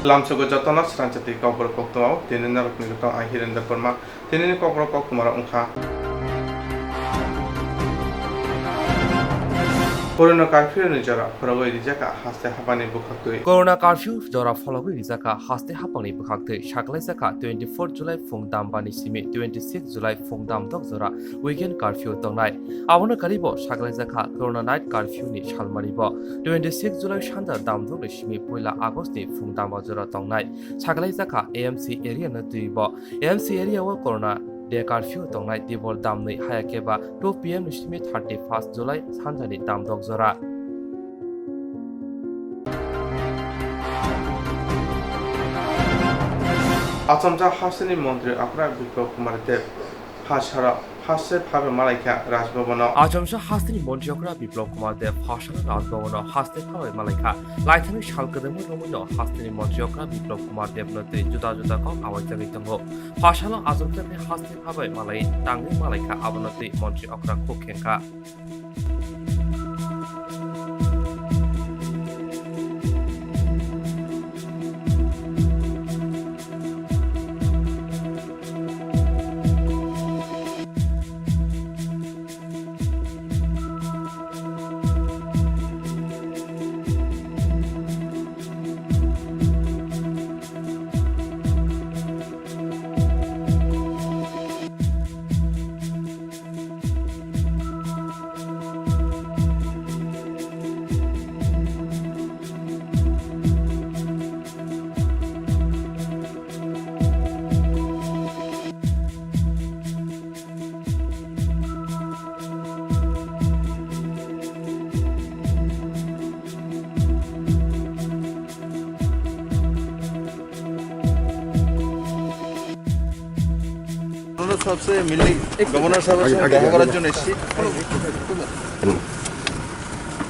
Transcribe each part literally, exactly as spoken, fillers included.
Lamsogo jotono srangchati kokborok koktwmao, tini norokni gotong ang Hirendra Burma. Tinini kokborok koktwmarok wngkha. Corona curfew ni jora phorogwi rijak kha haste hapangni bwkhaktwi. Corona curfew jora phologwi rijak kha haste hapangni bwkhaktwi. Sakhlaijakha twenty-four July phung dambani simi twenty-six July phung damdok jora weekend curfew tongnai. Abono karibo sakhlaijakha Corona night curfew ni salmani bo twenty-six July sanja damdok ni simi puila August ni phung damba jora tongnai. Sakhlaijakha A M C area no twibo. A M C area o Corona day curfew tongnai tibor damnwi haya keba two P M ni simi thirty-first July sanjani damdok jora. Achomsa hasteni montri okra Biplab Kumar Deb phasaro haste phabe malaikha Raj Bhavan o. Achomsa hasteni montri okra Biplab Kumar Deb phasaro Raj Bhavan o haste phabe malaikha. Laithani sal kwdwmwi romwino hasteni montri okra Biplab Kumar Deb no twi juda juda kok awaijagwi tongo. Phasalo achomsa haste phabe malai tangwi malaikha, abono twi montri okra khuk khengkha. Governor সাহেব সে মিললি, গভর্নর সাহেবের সঙ্গে দেখা করার জন্য এসেছি।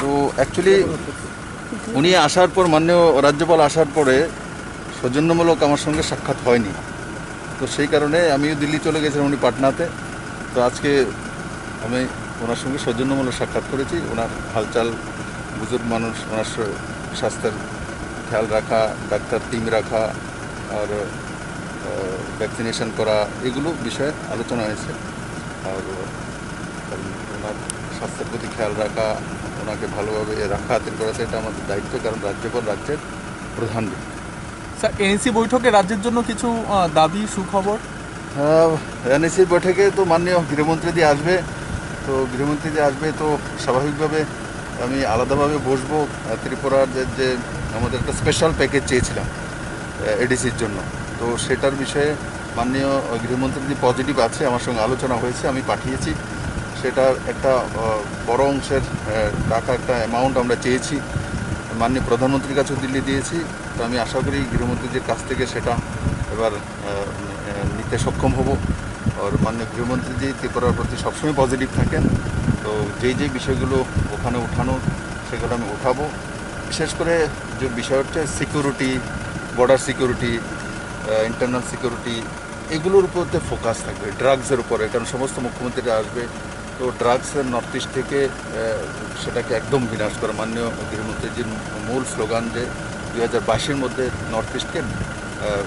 তো অ্যাকচুয়ালি উনি আসার পর, মাননীয় রাজ্যপাল আসার পরে সৌজন্যমূলক আমার সঙ্গে সাক্ষাৎ হয়নি। তো সেই কারণে আমিও দিল্লি চলে গেছিলাম উনি পাটনাতে। তো আজকে আমি ওনার সঙ্গে সৌজন্যমূলক সাক্ষাৎ করেছি। ওনার হালচাল, বুজুর্গ মানুষ, ওনার স-, স্বাস্থ্যের খেয়াল রাখা, ডাক্তার টিম রাখা, আর, আহ, ভ্যাকসিনেশন করা, এগুলো বিষয়ে আলোচনা হয়েছে। আর, কারণ ওনার স্বাস্থ্যের প্রতি খেয়াল রাখা, ওনাকে ভালোভাবে রাখা, আতির করা, সেটা আমাদের দায়িত্ব, কারণ রাজ্যপাল রাজ্যের প্রধান ব্যক্তি। স্যার, এনইসি বৈঠকে রাজ্যের জন্য কিছু, আহ, দাবি, সুখবর? আহ, এনইসি বৈঠকে তো মাননীয় গৃহমন্ত্রীজি আসবে, তো গৃহমন্ত্রীজি আসবে, তো স্বাভাবিকভাবে আমি আলাদাভাবে বসবো। আহ, ত্রিপুরার যে, যে আমাদের একটা স্পেশাল প্যাকেজ চেয়েছিলাম, আহ, এডিসির জন্য, তো সেটার বিষয়ে মাননীয় গৃহমন্ত্রীজি পজিটিভ আছে, আমার সঙ্গে আলোচনা হয়েছে, আমি পাঠিয়েছি। সেটার একটা, আহ, বড় অংশের, আহ, টাকা, একটা অ্যামাউন্ট আমরা চেয়েছি, মাননীয় প্রধানমন্ত্রীর কাছেও দিল্লি দিয়েছি। তো আমি আশা করি গৃহমন্ত্রীজির কাছ থেকে সেটা এবার, আহ, আহ, নিতে সক্ষম হব। আর মাননীয় গৃহমন্ত্রীজি ত্রিপুরার প্রতি সবসময় পজিটিভ থাকেন। তো যেই যেই বিষয়গুলো ওখানে উঠানো, সেগুলো আমি উঠাবো। বিশেষ করে যে বিষয় হচ্ছে সিকিউরিটি, বর্ডার সিকিউরিটি, আহ, ইন্টারনাল সিকিউরিটি, এগুলোর উপরে ফোকাস থাকবে, ড্রাগসের উপরে, কারণ সমস্ত মুখ্যমন্ত্রীরা আসবে। তো ড্রাগসের নর্থ ইস্ট থেকে, আহ, সেটাকে একদম বিনাশ করা, মাননীয় গৃহমন্ত্রীজির মূল স্লোগান যে দুই হাজার বাইশের মধ্যে নর্থ ইস্টকে, আহ,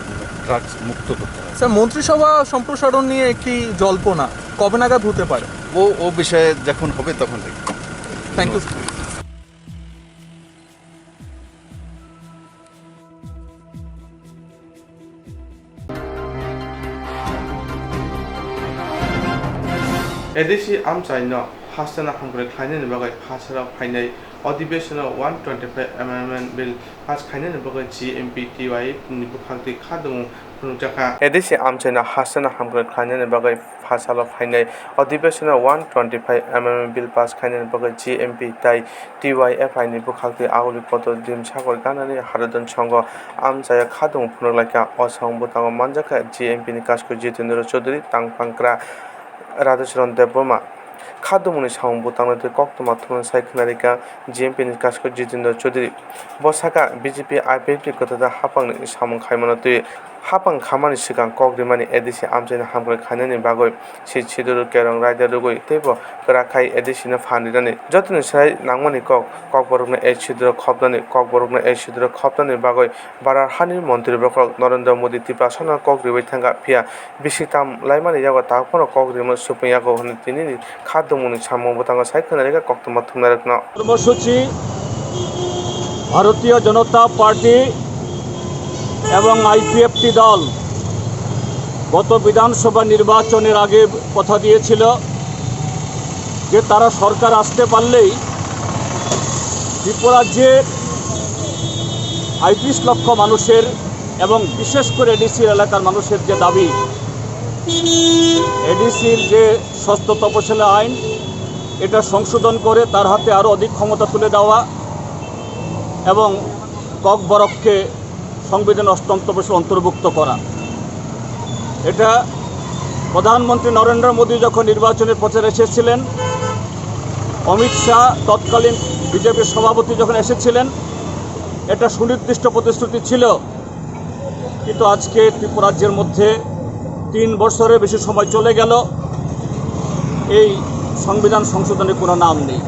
ড্রাগস মুক্ত করতে হবে। স্যার, মন্ত্রিসভা সম্প্রসারণ নিয়ে একটি জল্পনা, কবে নাগাদ হতে পারে? ও, ও বিষয়ে যখন হবে তখন দেখব। Thank you. A D C amchaino hasteno hamkrai khlainani bagwi phasarok phainai adhibeshonno one twenty-five amendment bill pass khlainani bagwi G M P T Y F ni bwkhaktwi khadumung phunukjakha. A D C amchaino hasteno hamkrai khlainani bagwi phasalo phainai adhibeshonno one twenty-five amendment bill pass khlainani bagwi G M P tai T Y F I ni bwkhaktwi aguli kotor Bhimsakor ganani Haradhan Songho amchaio khadumung phunuk laikha. O samung bwtango manjakha G M P ni Kaskoi Jitendra Chaudhary, Tangphangkra Radhacharan Debbarma. Khadumungni samung bwtangno tei koktwma thumna sai khwnarikha G M P ni Kaskoi Jitendra Chaudhary. Bo sakha, B J P I P F T kwthata haphangni samung khaimano twi Hapang khamani swkang kok rimani A D C amchaino hamkrai khainani bagwi sit siduru kerong raida rwgwi teibo kwrak khai A D C no phan rinani jotoni sai nangmani kok, kokborokno A C D o khopnani, kokborokno A C D o khopnani bagwi Bharat hani montri bokhorok Narendra Modi Tiprasano kok riwi thangkha, phiya bisi tam laimani yago tabuk phano kok rima supung yago hwnwi tinini kha dongmungni samung bwthango sai khwnarikha koktwma thumnairokno. কর্মসূচি ভারতীয় জনতা পার্টি এবং আইপিএফটি দল গত বিধানসভা নির্বাচনের আগে কথা দিয়েছিল যে তারা সরকার আসতে পারলেই ত্রিপুরাজ্যের আইত্রিশ লক্ষ মানুষের এবং বিশেষ করে এডিসি এলাকার মানুষের যে দাবি, এডিসির যে ষষ্ঠ তপশিলি আইন, এটা সংশোধন করে তার হাতে আরও অধিক ক্ষমতা তুলে দেওয়া এবং ককবরককে সংবিধান অষ্টম তপশিলি অন্তর্ভুক্ত করা। এটা প্রধানমন্ত্রী নরেন্দ্র মোদী যখন নির্বাচনের প্রচারে এসেছিলেন, অমিত শাহ তৎকালীন বিজেপির সভাপতি যখন এসেছিলেন, এটা সুনির্দিষ্ট প্রতিশ্রুতি ছিল। কিন্তু আজকে ত্রিপুরাজ্যের মধ্যে তিন বছরের বেশি সময় চলে গেল, এই সংবিধান সংশোধনের কোনো নাম নেই।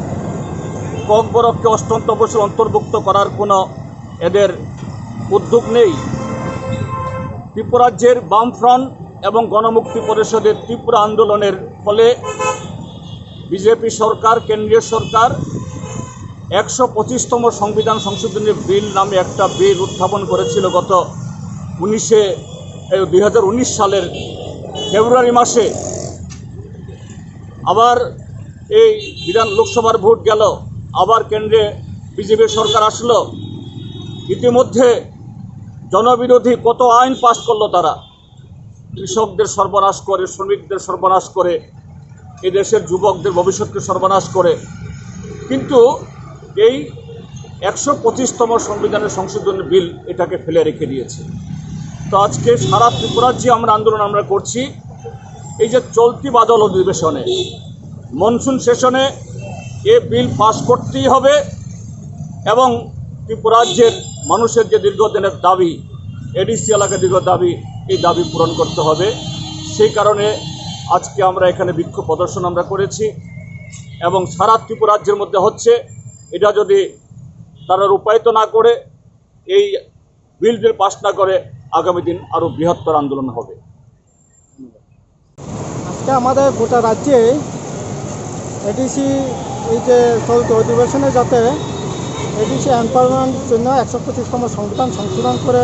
ককবরককে অষ্টম তপশিলি অন্তর্ভুক্ত করার কোনো এদের উদ্যোগ নেই। ত্রিপুরাজ্যের বামফ্রন্ট এবং গণমুক্তি পরিষদের তীব্র আন্দোলনের ফলে বিজেপি সরকার, কেন্দ্রীয় সরকার একশো পঁচিশতম সংবিধান সংশোধনী বিল নামে একটা বিল উত্থাপন করেছিল গত উনিশে, এই, দুই হাজার উনিশ সালের ফেব্রুয়ারি মাসে। আবার এই বিধান লোকসভার ভোট গেল, আবার কেন্দ্রে বিজেপির সরকার আসলো। ইতিমধ্যে জনবিরোধী কত আইন পাস করলো তারা, কৃষকদের সর্বনাশ করে, শ্রমিকদের সর্বনাশ করে, এই দেশের যুবকদের ভবিষ্যৎকে সর্বনাশ করে। কিন্তু এই একশো পঁচিশতম সংবিধানের সংশোধনী বিল এটাকে ফেলে রেখে দিয়েছে। তো আজকে সারা ত্রিপুরার যে আমরা আন্দোলন আমরা করছি, এই যে চলতি বাদল অধিবেশনে, মনসুন সেশনে এ বিল পাস করতেই হবে এবং ত্রিপুরাজ্যের মানুষের যে দীর্ঘদিনের দাবি, এডিসি এলাকার দীর্ঘ দাবি, এই দাবি পূরণ করতে হবে। সেই কারণে আজকে আমরা এখানে বিক্ষোভ প্রদর্শন আমরা করেছি এবং সারা ত্রিপুরাজ্যের মধ্যে হচ্ছে। এটা যদি তারা রূপায়িত না করে, এই বিল যদি পাস না করে, আগামী দিন আরও বৃহত্তর আন্দোলন হবে। আজকে আমাদের গোটা রাজ্যে এডিসি এই যে চলতি অধিবেশনে যাতে এডিসি এমপাওয়ারমেন্ট জন্য একশো পঁচিশতম সংবিধান সংশোধন করে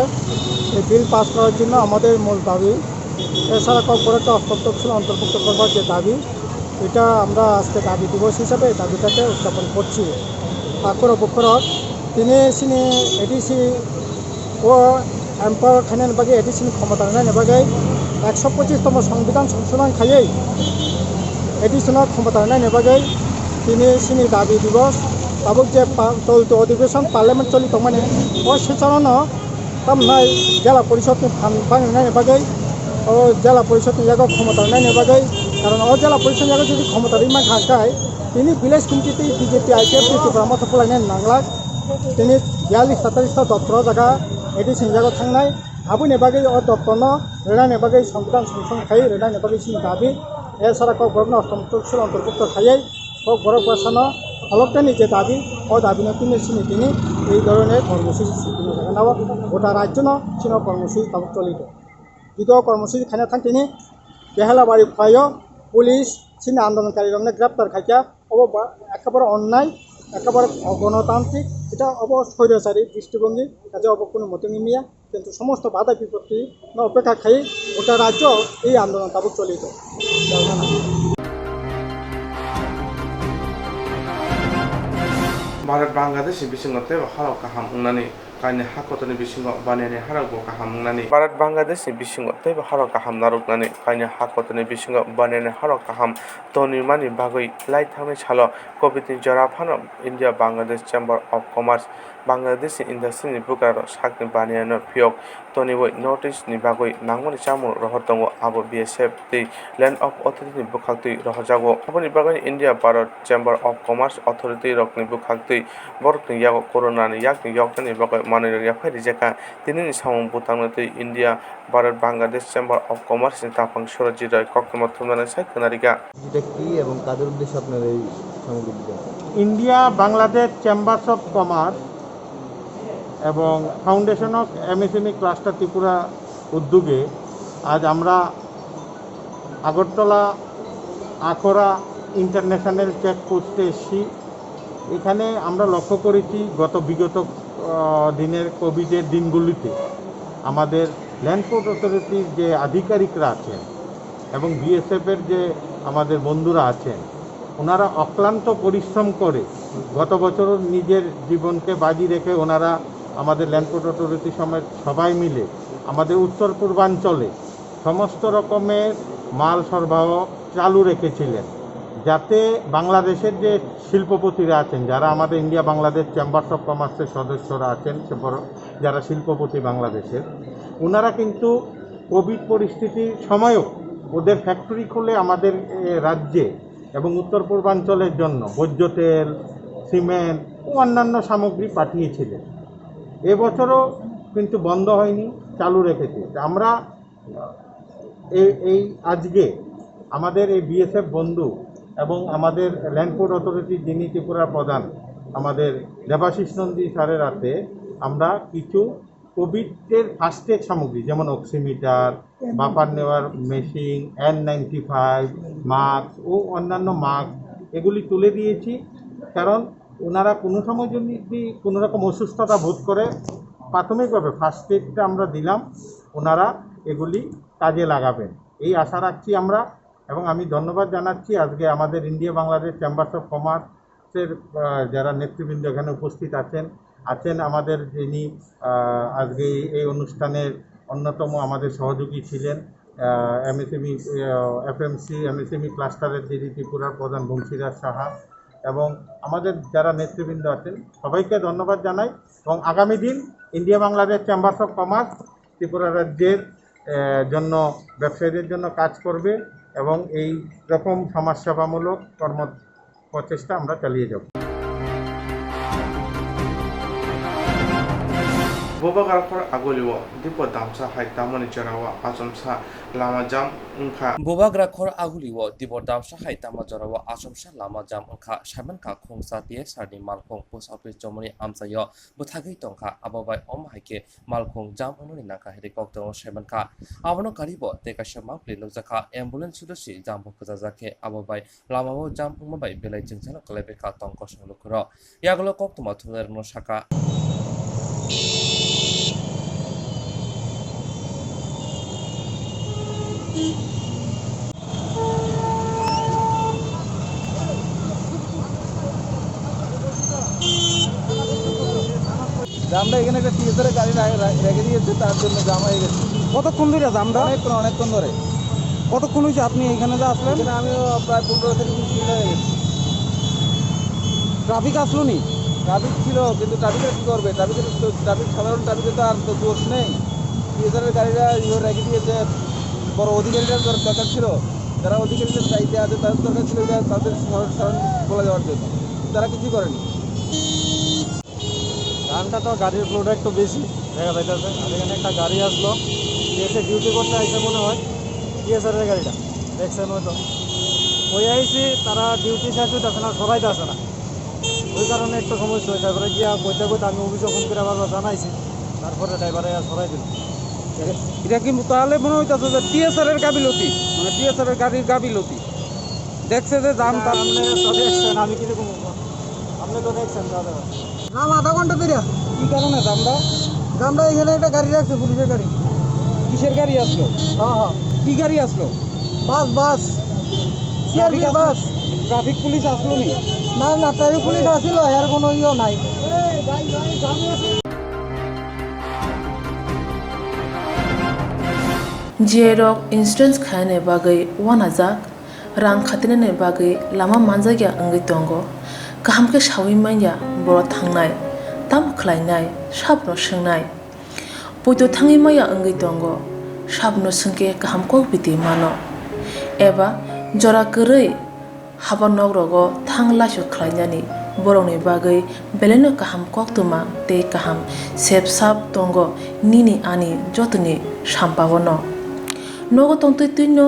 এই বিল পাস করার জন্য আমাদের মূল দাবি। এছাড়া ককবরককে অষ্টম তফসিল অন্তর্ভুক্ত করবার যে দাবি, এটা আমরা আজকে দাবি দিবস হিসাবে এই দাবিটাকে উদযাপন করছি। তারপরে বখরক তিনি সিনি ADC o empower khainani bagwi addition khomota rwnani bagwi ekso pochis tomo songbidhan songsodhon khaiwi addition o khomota rwnani bagwi tini chini dabi dibos tabuk je pa-, cholto adhibeshon parliament choli tongmani o session-o no tamnai jela porishod ni phan bangwi nani bagwi o jela porishod ni yago khomota rwnani bagwi, karon o jela porishod ni yago jodi khomota rwi mankha hwnkhe tini village committee tei B J P I P F T Tripura motha bwlainani nanglak. Tini biyallis tatalis ta doptor o jaga addition yago thangnai. Aboni bagwi o doptorno rwnani bagwi sombidhan songson khai rwnani bagwi chini dabi. Esara kokborokno ostom toksil ontorbukto khaiwi kokborok bwsano kholokteni je dabi, o dabino tini chini tini ei dhoroner kormosuchi swijagano gota rajyono chini kormosuchi tabuk choli tongo. Jodi o kormosuchi khaina thang tini Behelabari phaio police chini andolonkarirokno greptar khaikha. Obo ba-, ekkebare onnai, ekkebare ogonotantrik, eta obo soirachari dristibongi, kaje obo kunu motongni miya, kintu somosto badha bipotti no opekha khai gota rajyo ei andolon tabuk choli tongo. Bharat Bangladesh ni bisingo teibo halok kaham wngnani. Kainwi ha kotorni bisingo baniyani harokbo kaham wngnani. Bharat Bangladeshni bisingo teibo harok kaham narwknani. Kainwi ha kotorni bisingo baniyani harok kaham tonwimani bagwi lai thangnai salo Covidni jora phano India Bangladesh Chamber of Commerce Bangladeshni industryni bukrarok sakni baniyano phiyok toniwi North Eastni bagwi nangmani chamung rohor tongo, abo B S F tei Land of Authorityni bwkhaktwi rohorjago. Aboni bagwi India Bharat Chamber of Commerce Authority rokni bwkhaktwi borokni yago coronani yakni yoknani bagwi manwirok yaphai rijak kha. Tinini samung bwtangno twi India, Bharat, Bangladesh Chamber of Commerce ni taphang Surajit Roy koktwma thumnani sai khwnarikha. এটা কি এবং কাদের উদ্দেশ্যে আপনারা এই সামগ্রী দিচ্ছেন? ইন্ডিয়া Bangladesh chambers of commerce এবং foundation of MSME cluster Tripura উদ্যোগে আজ আমরা আগরতলা আখড়া ইন্টারন্যাশনাল চেকপোস্টে এসেছি। এখানে আমরা লক্ষ্য করেছি গত বিগত, আহ, দিনের কোভিডের দিনগুলিতে আমাদের ল্যান্ড পোর্ট অথরিটির যে আধিকারিকরা আছেন এবং বিএসএফের যে আমাদের বন্ধুরা আছেন, ওনারা অক্লান্ত পরিশ্রম করে গত বছরও নিজের জীবনকে বাজি রেখে ওনারা আমাদের ল্যান্ড পোর্ট অথরিটি সমেত সবাই মিলে আমাদের উত্তর পূর্বাঞ্চলে সমস্ত রকমের মাল সরবরাহ চালু রেখেছিলেন, যাতে বাংলাদেশের যে শিল্পপতিরা আছেন, যারা আমাদের ইন্ডিয়া বাংলাদেশ চেম্বার্স অফ কমার্সের সদস্যরা আছেন, সে বড়, যারা শিল্পপতি বাংলাদেশের, ওনারা কিন্তু কোভিড পরিস্থিতির সময়ও ওদের ফ্যাক্টরি খুলে আমাদের, এ, রাজ্যে এবং উত্তর পূর্বাঞ্চলের জন্য ভোজ্য তেল, সিমেন্ট ও অন্যান্য সামগ্রী পাঠিয়েছিলেন। এবছরও কিন্তু বন্ধ হয়নি, চালু রেখেছে। তা আমরা এই, এই আজকে আমাদের এই বিএসএফ বন্ধু এবং আমাদের ল্যান্ড পোর্ট অথরিটি যিনি ত্রিপুরার প্রধান, আমাদের দেবাশিস নন্দী স্যারের হাতে আমরা কিছু কোভিডের ফার্স্ট এড সামগ্রী, যেমন অক্সিমিটার, বাফার নেওয়ার machine, N ninety five, mask ও অন্যান্য মাস্ক, এগুলি তুলে দিয়েছি। কারণ ওনারা কোনো সময় যদি কোনো রকম অসুস্থতা বোধ করে, প্রাথমিকভাবে ফার্স্ট এডটা আমরা দিলাম, ওনারা এগুলি কাজে লাগাবেন, এই আশা রাখছি আমরা। এবং আমি ধন্যবাদ জানাচ্ছি আজকে আমাদের ইন্ডিয়া বাংলাদেশ চেম্বার্স অফ কমার্সের, আহ, যারা নেতৃবৃন্দ এখানে উপস্থিত আছেন, আছেন আমাদের যিনি, আহ, আজকে এই, এই অনুষ্ঠানের অন্যতম আমাদের সহযোগী ছিলেন, আহ, এমএসএমই, আহ, এফএমসি, এমএসএমই ক্লাস্টারের যিনি ত্রিপুরার প্রধান বংশীরাজ সাহা, এবং আমাদের যারা নেতৃবৃন্দ আছেন, সবাইকে ধন্যবাদ জানাই। এবং আগামী দিন India Bangladesh chambers of commerce Tripura রাজ্যের, আহ, জন্য, ব্যবসায়ীদের জন্য কাজ করবে এবং এই রকম সমাজসেবামূলক কর্ম প্রচেষ্টা আমরা চালিয়ে যাব। Bubagra khor agulio dipo damsa hai tamoni jorao achomsa lama jam wngkha. Bubagra khor agulio dipo damsa hai tamo jorao achomsa lama jam wngkha. Saimankha khungsa T S R ni malkhung post office chomoni amchaio bwthagwi tongkha. Abo bai omo hai khe malkhung jam wngnani nangkha hinwi koktwmao saimankha. Abono karibo tei kaisa mangpli nukjakha. Ambulance sudosi jam bo kwchajak khe abo bai lamao jam wngma bai belai jwngjalo kwlaibaikha tong kosong lukurok. Yagulo koktwma thumnairokno sakha. জামটা এখানে একটা টিএসআর এর গাড়ি রা-, রা-, রেখে দিয়েছে, তার জন্য জাম হয়ে গেছে। কতক্ষণ ধরে জামটা? অনেকক্ষণ, অনেকক্ষণ ধরে। কতক্ষণ হয়েছে আপনি এখানে যে আসলেন? এখানে আমিও প্রায় পনেরো থেকে বিশ মিনিট হয়ে গেছে। ট্রাফিক আসলো নি? ট্রাফিক ছিল, কিন্তু ট্রাফিকে কি করবে? ট্রাফিকের তো, ট্রাফিক, সাধারণ ট্রাফিকে তো আর তো দোষ নেই। টিএসআর এর গাড়িটা ইয়ে রেখে দিয়েছে, বড় অধিকারীরা দর-, দরকার ছিল। যারা অধিকারীদের দায়িত্বে আছে, তাদের দরকার ছিল এটা, তাদের স্মরণ, স্মরণ বলে দেওয়ার জন্য। তারা কিছুই করেনি। জামটা তো গাড়ির ফ্লোটা একটু বেশি দেখা যাইতেছে। আর এখানে একটা গাড়ি আসলো, এসে ডিউটি করতে আইছে মনে হয়, টিএসআর এর গাড়িটা দেখছেন হয়তো। ওই আইছি, তারা ডিউটি শেষ হইতেছে না, সরাইতে আসে না, ওই কারণে একটু সমস্যা হয়। তারপরে গিয়া কইতে কইতে আমি অফিসে ফোন করে বারবার জানাইছি, তারপরে ড্রাইভারে সরাই দিল। এটা কি তাহলে মনে হইতেছে যে টিএসআর এর গাফিলতি, মানে টিএসআর এর গাড়ির গাফিলতি? দেখছে যে জাম তার আপনি তো দেখছেন, আমি কি রকম, আপনি তো দেখছেন দাদা। জাম আধা ঘন্টা ধরে। কি কারণে জামটা? জামটা এখানে একটা গাড়ি রাখছে, পুলিশের গাড়ি। কিসের গাড়ি আসলো? হ্যাঁ, হ্যাঁ। কি গাড়ি আসলো? বাস, বাস। সিআরপি ট্রাফিক বাস। ট্রাফিক পুলিশ আসলো নি? না, না, ট্রাফিক পুলিশ আসলো, এর কোনো ইয়ে নাই। G I rok insurance khainani bagwi uanajak, rang khatinani bagwi lama manjakya wngwi tongo. Kaham khe saui manya borok thangnai, tamo khlainai, sabono swngnai. Poito thangwi maya wngwi tongo, sabono swngkhe kaham kok biti mano. Eba jora kwrwi haba nok rogo thang laisu khlainani Borokni bagwi belaino kaham koktwma tei kaham sep sap tongo nini ani jotoni sampao no. Nogo tongtwi twino,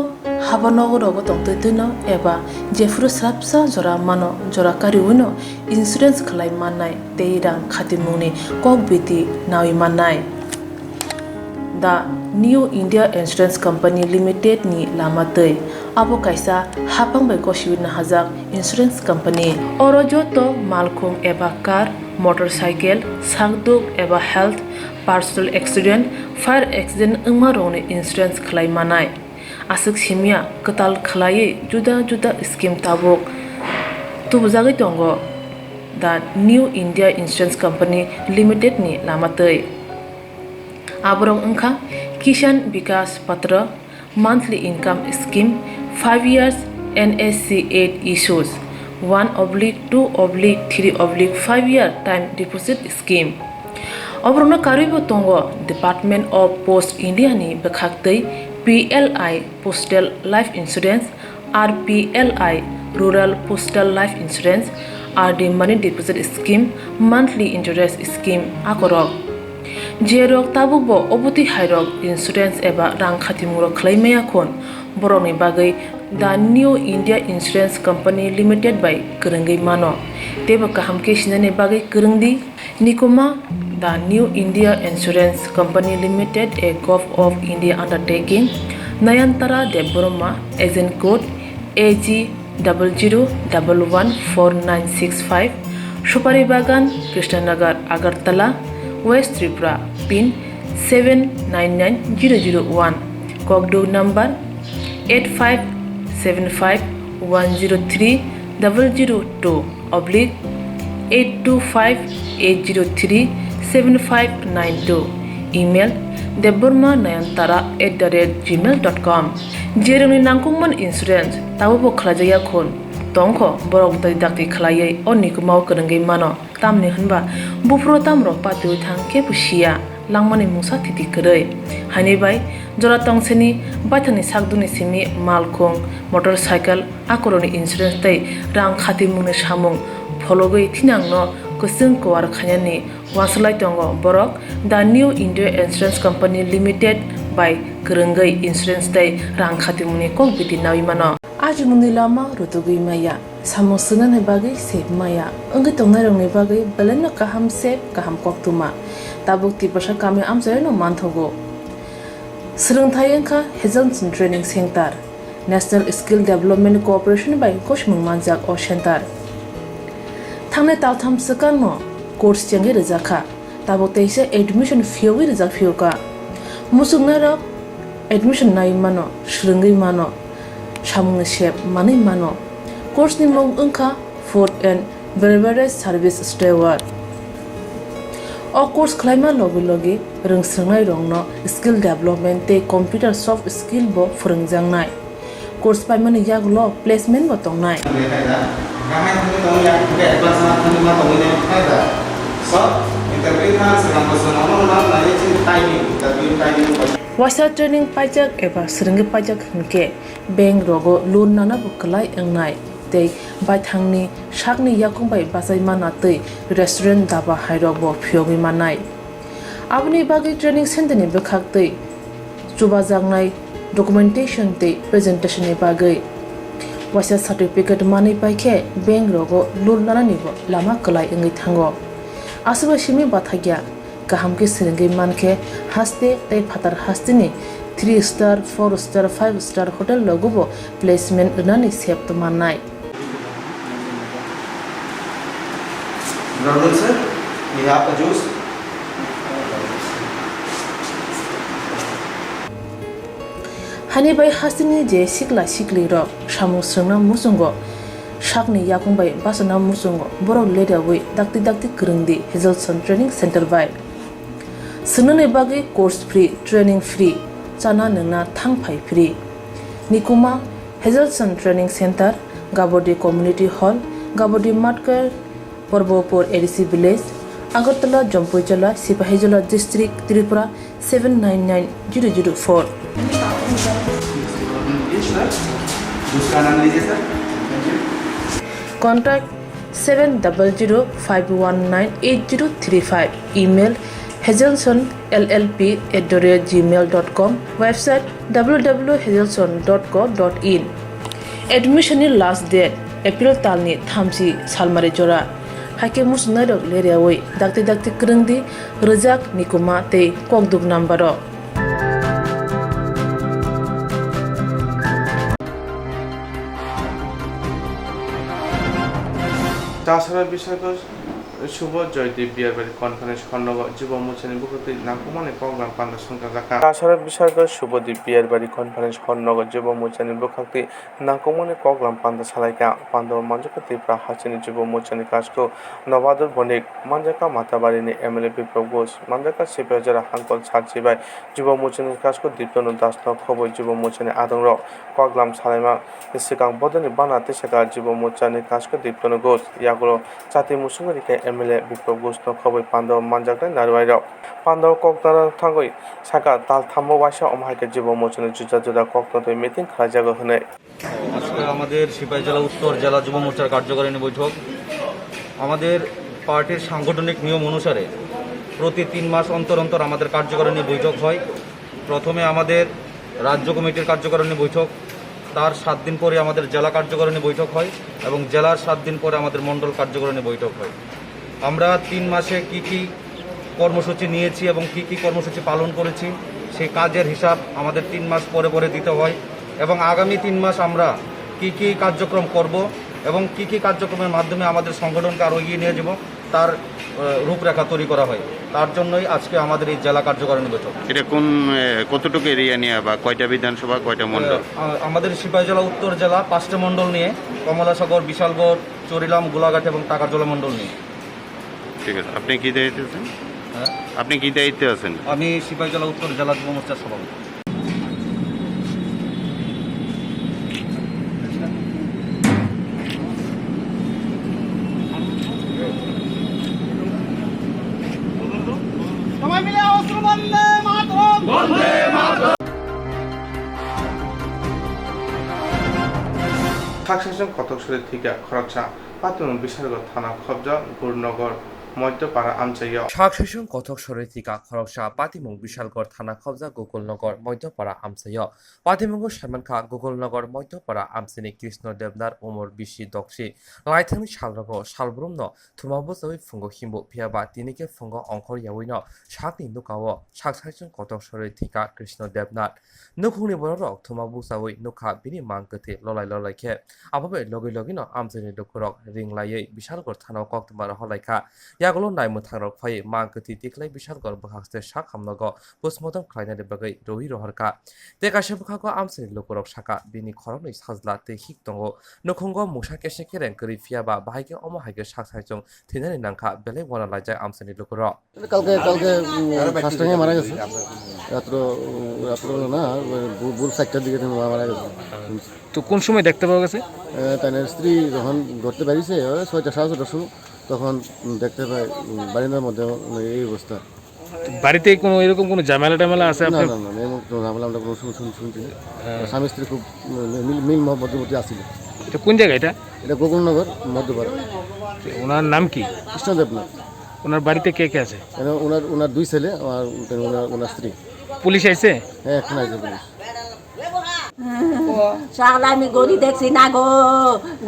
haba nogo rogo tongtwi twino eba jephuru swrapsa jora mano jora kariwino insurance khlai mannai tei rang khatimungni kok biti nawi mannai. The New India Insurance Company Limited ni lama twi. Abo kaisa haphang bai gosiwi nahajak insurance company. Oro joto malkhung eba car, motorcycle, sakduk eba health, personal accident, fire accident wngma rokni insurance khlai manai. Aswk simya kwtal khlaiwi juda juda scheme tabuk tubujagwi tongo the New India Insurance Company Limited ni lama twi. Aborok wngkha Kisan Vikas Patra, monthly income scheme, five years N S C eight issues, one oblique two oblique three oblique five year time deposit scheme. Oborokno karwibo tongo Department of Post India ni bwkhaktwi P L I Postal Life Insurance, R P L I Rural Postal Life Insurance, R D Money Deposit Scheme, Monthly Interest Scheme akorok. Jerok tabukbo obotwi hairok insurance eba rang khatimungrok khlai maya khun, borokni bagwi The New India Insurance Company Limited bai kwrwngwi mano. Teibo kaham khe sinani bagwi kwrwngdi. Nikuma, The New India Insurance Company Limited, a Govt of India undertaking, Nayantara Debbarma, agent code A G double zero double one four nine six five, Supari Bagan, Krishnanagar, Agartala, West Tripura, pin seven nine nine zero zero one, Kokduk number eight five seven five one zero three double zero two oblique eight two five eight zero three seven five nine two, email debbarma nayantara at the rate gmail dot com. Jerokni nangkukmani insurance tabukbo khlaijakya khun tongkho, borok dakti dakti khlaiwi o nikumao kwrwngwi mano. Tamni hwnba buphuru tamrok patiwi thang kebo siya, langmani mungsa thiti kwrwi. Haini bai jora tongseni baithangni sakdukni simi malkhung, motorcycle, akorokni insurance tei rang khatimungni samung phologwi thinangno kwchwng kuar khainani uansuk lai tongo borok The New India Insurance Company Limited bai kwrwngwi insurance tei rang khatimungni kok biti nawi mano. Ajimungni lama rutugwi maya. Samung swngnani bagwi sep maya wngwi tongnairokni bagwi belaino kaham sep kaham koktwma. Tabuk Tiprasa kami amchaino manthogo. Swrwngthai wngkha Hazelson Training Center. National Skill Development Corporation bai gosimung manjak o center. Thangnai taltham swkangno course chengwi rwjakha. Tabuk teisa admission phiyogwi rijak phiyokha. Muchungnairok admission naiwi mano, swrwngwi mano, samungni sep manwi mano. Course ni mung wngkha Food and Beverage Service Steward. O course khlaima logi logi rwngswrwngnairokno skill development tei computer soft skill bo phwrwngjaknai. Course paimani yagulo placement bo tongnai. Waisa training paijak eba swrwngwi paijak hwnkhe bank rogo loan nana bo kwlai wngnai tei baithangni sakni yakung bai bachai mana tei restaurant daba hairok bo phiyogwi mannai. Aboni bagwi training center ni bwkhak tei chubajaknai documentation tei presentation ni bagwi waisa certificate manwi paikhe bank rogo loan lanani bo lama kwlai wngwi thango. Aswk bai simi bathakya kaham khe swrwngwi mankhe haste tei phatar hasteni three star, four star, five star hotel rogo bo placement rwnani sep mannai. Good afternoon, sir. We have a juice. Hani bai hasteni je sikla sikli rok samung swrwngna muchungo, sakni yakung bai bachana muchungo, borok ledawi dakti dakti kwrwngdi Hazelson Training Center bai. Swngnani bagwi course free, training free, chana nwngna thang phai free. Nikuma Hazelson Training Center, Gabodi Community Hall, Gabodi Matkar, Porbopur A D C Village, Agartala, Jampuijala, Sipahijola District, Tripura seven nine nine zero zero four. Contact seven double zero five one nine eight zero three five, email hazelson L L P at the rate gmail dot com, website w w w hazelson dot co dot in. Admission ni last date April talni thamchi salmari jora. Haikhe muchungnairok leriawi dakti dakti kwrwngdi rwjak, nikuma tei kokduk number o. Tasara Bisakos Subodh Joydeep Biyarbari Conference Hall nogo Jibo Mochani bukhuktwi nangkukmani koklam panda songchajakha. Tasara Bisakos Subodh Biyarbari Conference Hall nogo Jibo Mochani bukhuktwi nangkukmani koklam panda salaikha. Panda o manjakha Tripura hasteni Jibo Mochani Kasko Nobadur Bonik, manjakha Matabari ni M L A Biplab Ghosh, manjakha Sipajara Hangkol Sat Sibai, Jibo Mochani Kasko Diptono Das no khobwi Jibo Mochani adongrok koklam salaima swkang bodoni bana tisaka Jibo Mochani Kasko Diptono Ghosh, yagulo chati muchungwi rikha M L A Biplab Ghosh no khobwi panda o manjaknai naruairok. Panda o koknarok thangwi saka tal thambo waisa omo hai khe Jibo Mochani juda juda kokno twi meeting khlaijago hwnwi. আজকে আমাদের সিপাহীজলা উত্তর জেলা যুব মোর্চার কার্যকারিণী বৈঠক। আমাদের পার্টির সাংগঠনিক নিয়ম অনুসারে প্রতি তিন মাস অন্তর অন্তর আমাদের কার্যকারিণী বৈঠক হয়। প্রথমে আমাদের রাজ্য কমিটির কার্যকারিণী বৈঠক, তার সাত দিন পরে আমাদের জেলা কার্যকারিণী বৈঠক হয় এবং জেলার সাত দিন পরে আমাদের মণ্ডল কার্যকারিণী বৈঠক হয়। আমরা তিন মাসে কি কি কর্মসূচি নিয়েছি এবং কি কি কর্মসূচি পালন করেছি, সেই কাজের হিসাব আমাদের তিন মাস পরে পরে দিতে হয় এবং আগামী তিন মাস আমরা কি কি কার্যক্রম করব এবং কি কি কার্যক্রমের মাধ্যমে আমাদের সংগঠনকে আরও এগিয়ে নিয়ে যাব, তার, আহ, রূপরেখা তৈরি করা হয়। তার জন্যই আজকে আমাদের এই জেলা কার্যকারিণী বৈঠক। এটা কোন, এ, কতটুকু এরিয়া নিয়ে বা কয়টা বিধানসভা, কয়টা মণ্ডল? আহ, আ-, আমাদের সিপাহীজলা উত্তর জেলা পাঁচটা মণ্ডল নিয়ে, কমলাসাগর, বিশালগড়, চরিলাম, গোলাঘাট এবং টাকারজলা মণ্ডল নিয়ে। ঠিক আছে, আপনি কি দায়িত্বে আছেন? হ্যাঁ? আপনি কি দায়িত্বে আছেন? আমি সিপাহীজলা উত্তর জেলা যুব মোর্চার সভাপতি। সবাই মিলে অস্ত্র বন্দে মাতরম। Sak saichung kotok sori thwikha khoroksa, patimung Bishalgarh thana khobjak Gurunogor Moidhyapara amchaio. Sak saichung kotok sori thwikha khoroksa, patimung Bishalgarh thana khobjak Gokulnogor Moidhyapara amchaio. Patimungo saimankha Gokulnogor Moidhyapara amchaini Krishno Debnar umor bisi dokchi. Laithangni salrogo salbrumno thuma bwchaui phungo himbo, phiyaba tini khe phungo ongkhor yaui no sakni nukao sak saichung kotok sori thwikha Krishno Debnar. Nukhungni bororok thuma bukchaui nukha bini mang kwthwi lolai lolai khe. Abo bai logi logi no amchaini lukurok ring laiwi Bishalgarh thana o koktwma rohor laikha. Yagulo naimwthangrok phaiwi mang kwthwi tikhlai Bishalgarh bwkhakste sak hamnogo postmortem khlainani bagwi rwi rohorkha. Tei kaisa bwkhago amchaini lukurok sakha bini khoroknwi sajla tei hik tongo. Nukhungo mungsa kese kereng kwrwi phiyaba bahai khe omo hai khe sak saichung thwinani nangkha belai uana laijak amchaini lukurok. কালকে কালকে উম, ফার্স্ট টাইমে মারা গেছে। রাত্র রাত্র না ওই ভোর ভোর চারটার দিকে তুমি মারা গেছে। তো কোন সময় দেখতে পাওয়া গেছে? এ, তার স্ত্রী যখন ঘর থেকে বেরিয়েছে, ওই ছয়টা সাড়ে ছয়টার সময়, তখন উম, দেখতে পাই উম, বারিন্দার মধ্যে উম, এই অবস্থা। তো বাড়িতে কোনো এরকম কোনো ঝামেলা টামেলা আছে না আপনার? না না না, এমন কোনো ঝামেলা আমরা কোনো শুন- শুন- শুনছি না। হ্যাঁ। স্বামী স্ত্রী খুব উম, মিল মিল মধ্যবর্তী আসছিল। এটা কোন জায়গা এটা? এটা গোকুলনগর মধ্যপাড়া। তো ওনার নাম কি? কৃষ্ণদেব না। ওনার বাড়িতে কে কে আছে? এরা ওনার ওনার দুই ছেলে আর ওনার ওনার স্ত্রী। পুলিশ আইছে? হ্যাঁ, এখন আইছে পুলিশ। সকালে আমি গড়ি দেখছি না গো,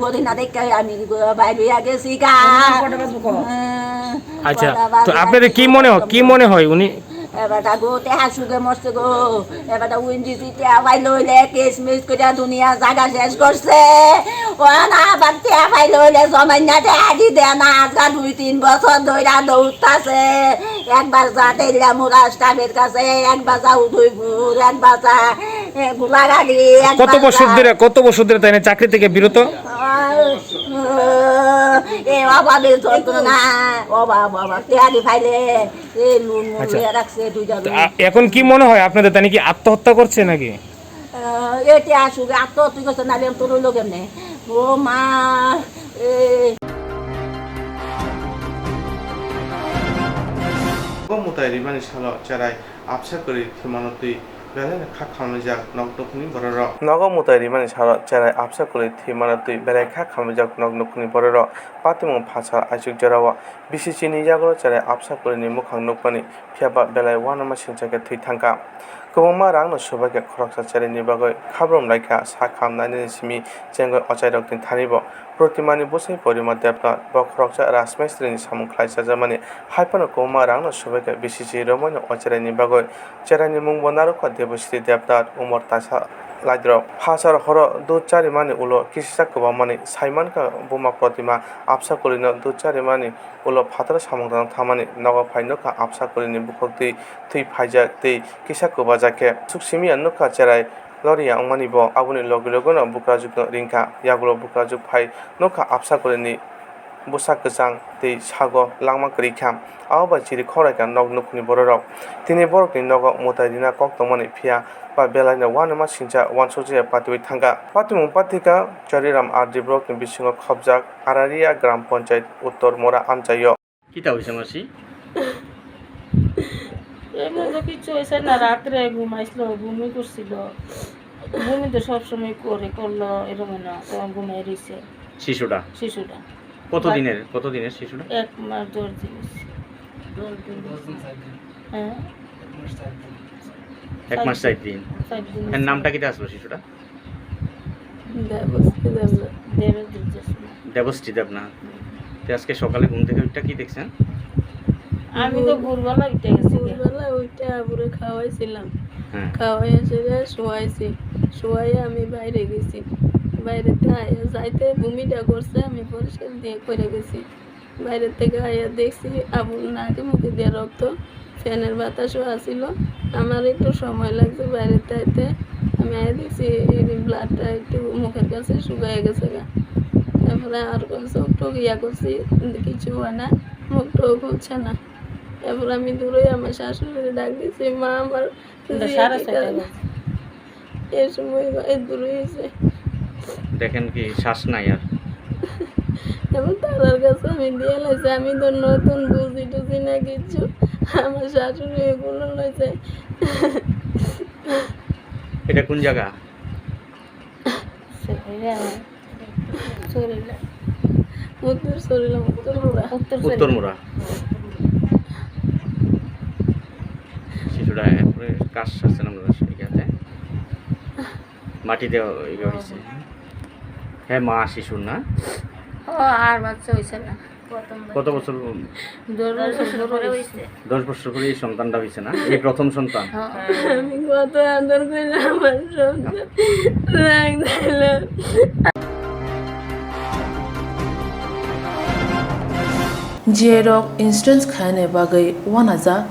গড়ি না দেখে আমি বাইরে হইয়া গেছি গা। আচ্ছা, তো আপনাদের কি মনে হয়, কি মনে হয় উনি? এবার গো তে হাসুগে মরছে গো, এবার উইন্ডি সিটি আবাই লইলে কিসমিস করে দুনিয়া জায়গা শেষ করছে। ও না, আবার তে আবাই লইলে জমাইনা তে আদি দে না, আজকা দুই তিন বছর ধইরা দৌড়তাছে। একবার যা দিলাম রাস্তাবের কাছে, একবার যা উদয়পুর, একবার যা এ, গোলাগালি, কত একবার বছর যা ধরে, কত বছর ধরে তাই না চাকরি থেকে বিরত? আহ, এ বাবা, বেশ যন্ত্রণা। ও বাবা, বাবা, তেহারি খাইলে, এ নুন মুন আচ্ছা। নিয়ে রাখছে দুইটা তো, রুটি। আ, এখন কি মনে হয় আপনাদের, তাই নাকি আত্মহত্যা করছে নাকি? আহ, এতে আসুক, আত্মহত্যা করছে, নাহলে আমি তো রইলো কেমনে? ও মা, এ। Bo mwtai rimani salo cherai absa kwrwi thwimano twi Belaino kha khamlaijak nok nukhungni bororok. Nogo mwtai rimani salo cherai absa kwrwi thwi mano twi belai kha khamlaijak nok nukhungni bororok. Patimung phatsar aichuk jorao B C C ni yagulo cherai absa kwrwini mwkhang nukmani, phiyaba belai uanama singcha khe thwi thangkha. Kwbangma rangno swbaikha khoroksa cheraini bagwi khabrom laikha, sak ham nainani simi chengwi ochairokni thanibo. Protimani bwsai Porima Debnath, bo khoroksa rajmistrini samung khlai chajakmani, hai phano kwbangma rangno swbaikha B C C romwino o cheraini bagwi. Cheraini mungbo narwkha Debasri Debnath, umor taisa laidrop. Phasar horo dud charimani ulo kisisa kwbangmani, saimankha buma Protima absa kwrwino dud charimani ulo phataro samung tangna thangmani, nogo phai nukha absa kwrwini bukhuk twi thwi phaijak tei kisa kwbajak khe. Suk simi ya nukha cherai loriya wngmani bo, aboni logi logino bukrajwkno ringkha. Yagulo bukrajwk phai nukha absa kwrwini bwsa kwchang tei sago langma kwrwi kha. Abo bai chiri khoroi kha nok nukhungni bororok. Tini borokni nogo mwtai rina kok tongmani, phiya ba belaino uanama singcha uansukjaya patiwi thangkha. Patimung patika Chariram R D blockni bisingo khopjak Araria Gram Panchayat Uttor Mora amchaio. কিতা হৈছে মাসি? এমন তো কিচ্ছু হয়েছে না, রাত্রে ঘুমাইছিল, ঘুমই করছিল। ঘুমই তো সবসময় করে, করলো এরকম না, তখন ঘুমাই রয়েছে শিশুটা? শিশুটা। কত বা- দিনের, কত দিনের শিশুটা? এক মাস দশ দিন হয়েছে। হ্যাঁ। এক মাস চার দিন। চার দিন। এর নামটা কিতা আসলো শিশুটা? দেবশ্রী দেবনাথ। দেবশ্রী দেবনাথ। দেবশ্রী দেবনাথ। হুম। তো আজকে সকালে ঘুম থেকে উঠে কি দেখছেন? আমি তো ভোরবেলা উঠে গেছি। ভোরবেলা উঠে আবুরে খাওয়াইছিলাম। হ্যাঁ। খাওয়াই এসে যে শোয়াইছি। শোয়াই আমি বাইরে গেছি। বাইরে যাইতে বমিটা করছে, আমি পরিষ্কার দিয়ে করে গেছি। বাইরে থেকে আইয়া দেখছি আবুর নাকে মুখে দিয়ে রক্ত, ফ্যানের বাতাসও আসিল। আমার একটু সময় লাগছে বাইরে আইতে। আমি আইয়া দেখছি এই ব্লাডটা একটু মুখের কাছে শুকায় গেছে গা। তারপরে আর চোখ টোক ইয়া করছি, কিন্তু কিছু হয় না, মুখ টোক হচ্ছে না। তারপরে আমি দূরে আমার শাশুড়িরে ডাক দিছি, "মা, আমার জিয়াকে কাঁদে।" এই সময় এ দূরে হয়েছে। দেখেন কি শ্বাস নাই আর। এবার তারার কাছে আমি দিয়ে লাইছি, আমি তো নতুন বুঝি টুঝি না কিচ্ছু। আমার শাশুড়ি এগুলো লইছে। এটা কোন জায়গা? উত্তর সরিলাম, উত্তর সরিলাম, উত্তর মোড়া। উত্তর উত্তর মোড়া। শিশুরা এরপরে কাজ আসছে না মনে হয় এখানে। মাটিতে ইয়ে হয়েছে। হ্যাঁ, মা শিশুর না? ও আর বাচ্চা হয়েছে না। প্রথম কত বাচ্চা। বছর? দশ বছর পরে হয়েছে। দশ বছর পরে এই সন্তানটা হয়েছে না? এই প্রথম সন্তান? হ্যাঁ। আমি কত আদর করে আমার সন্তান রাখছিলাম। J rok insurance khainani bagwi uanajak.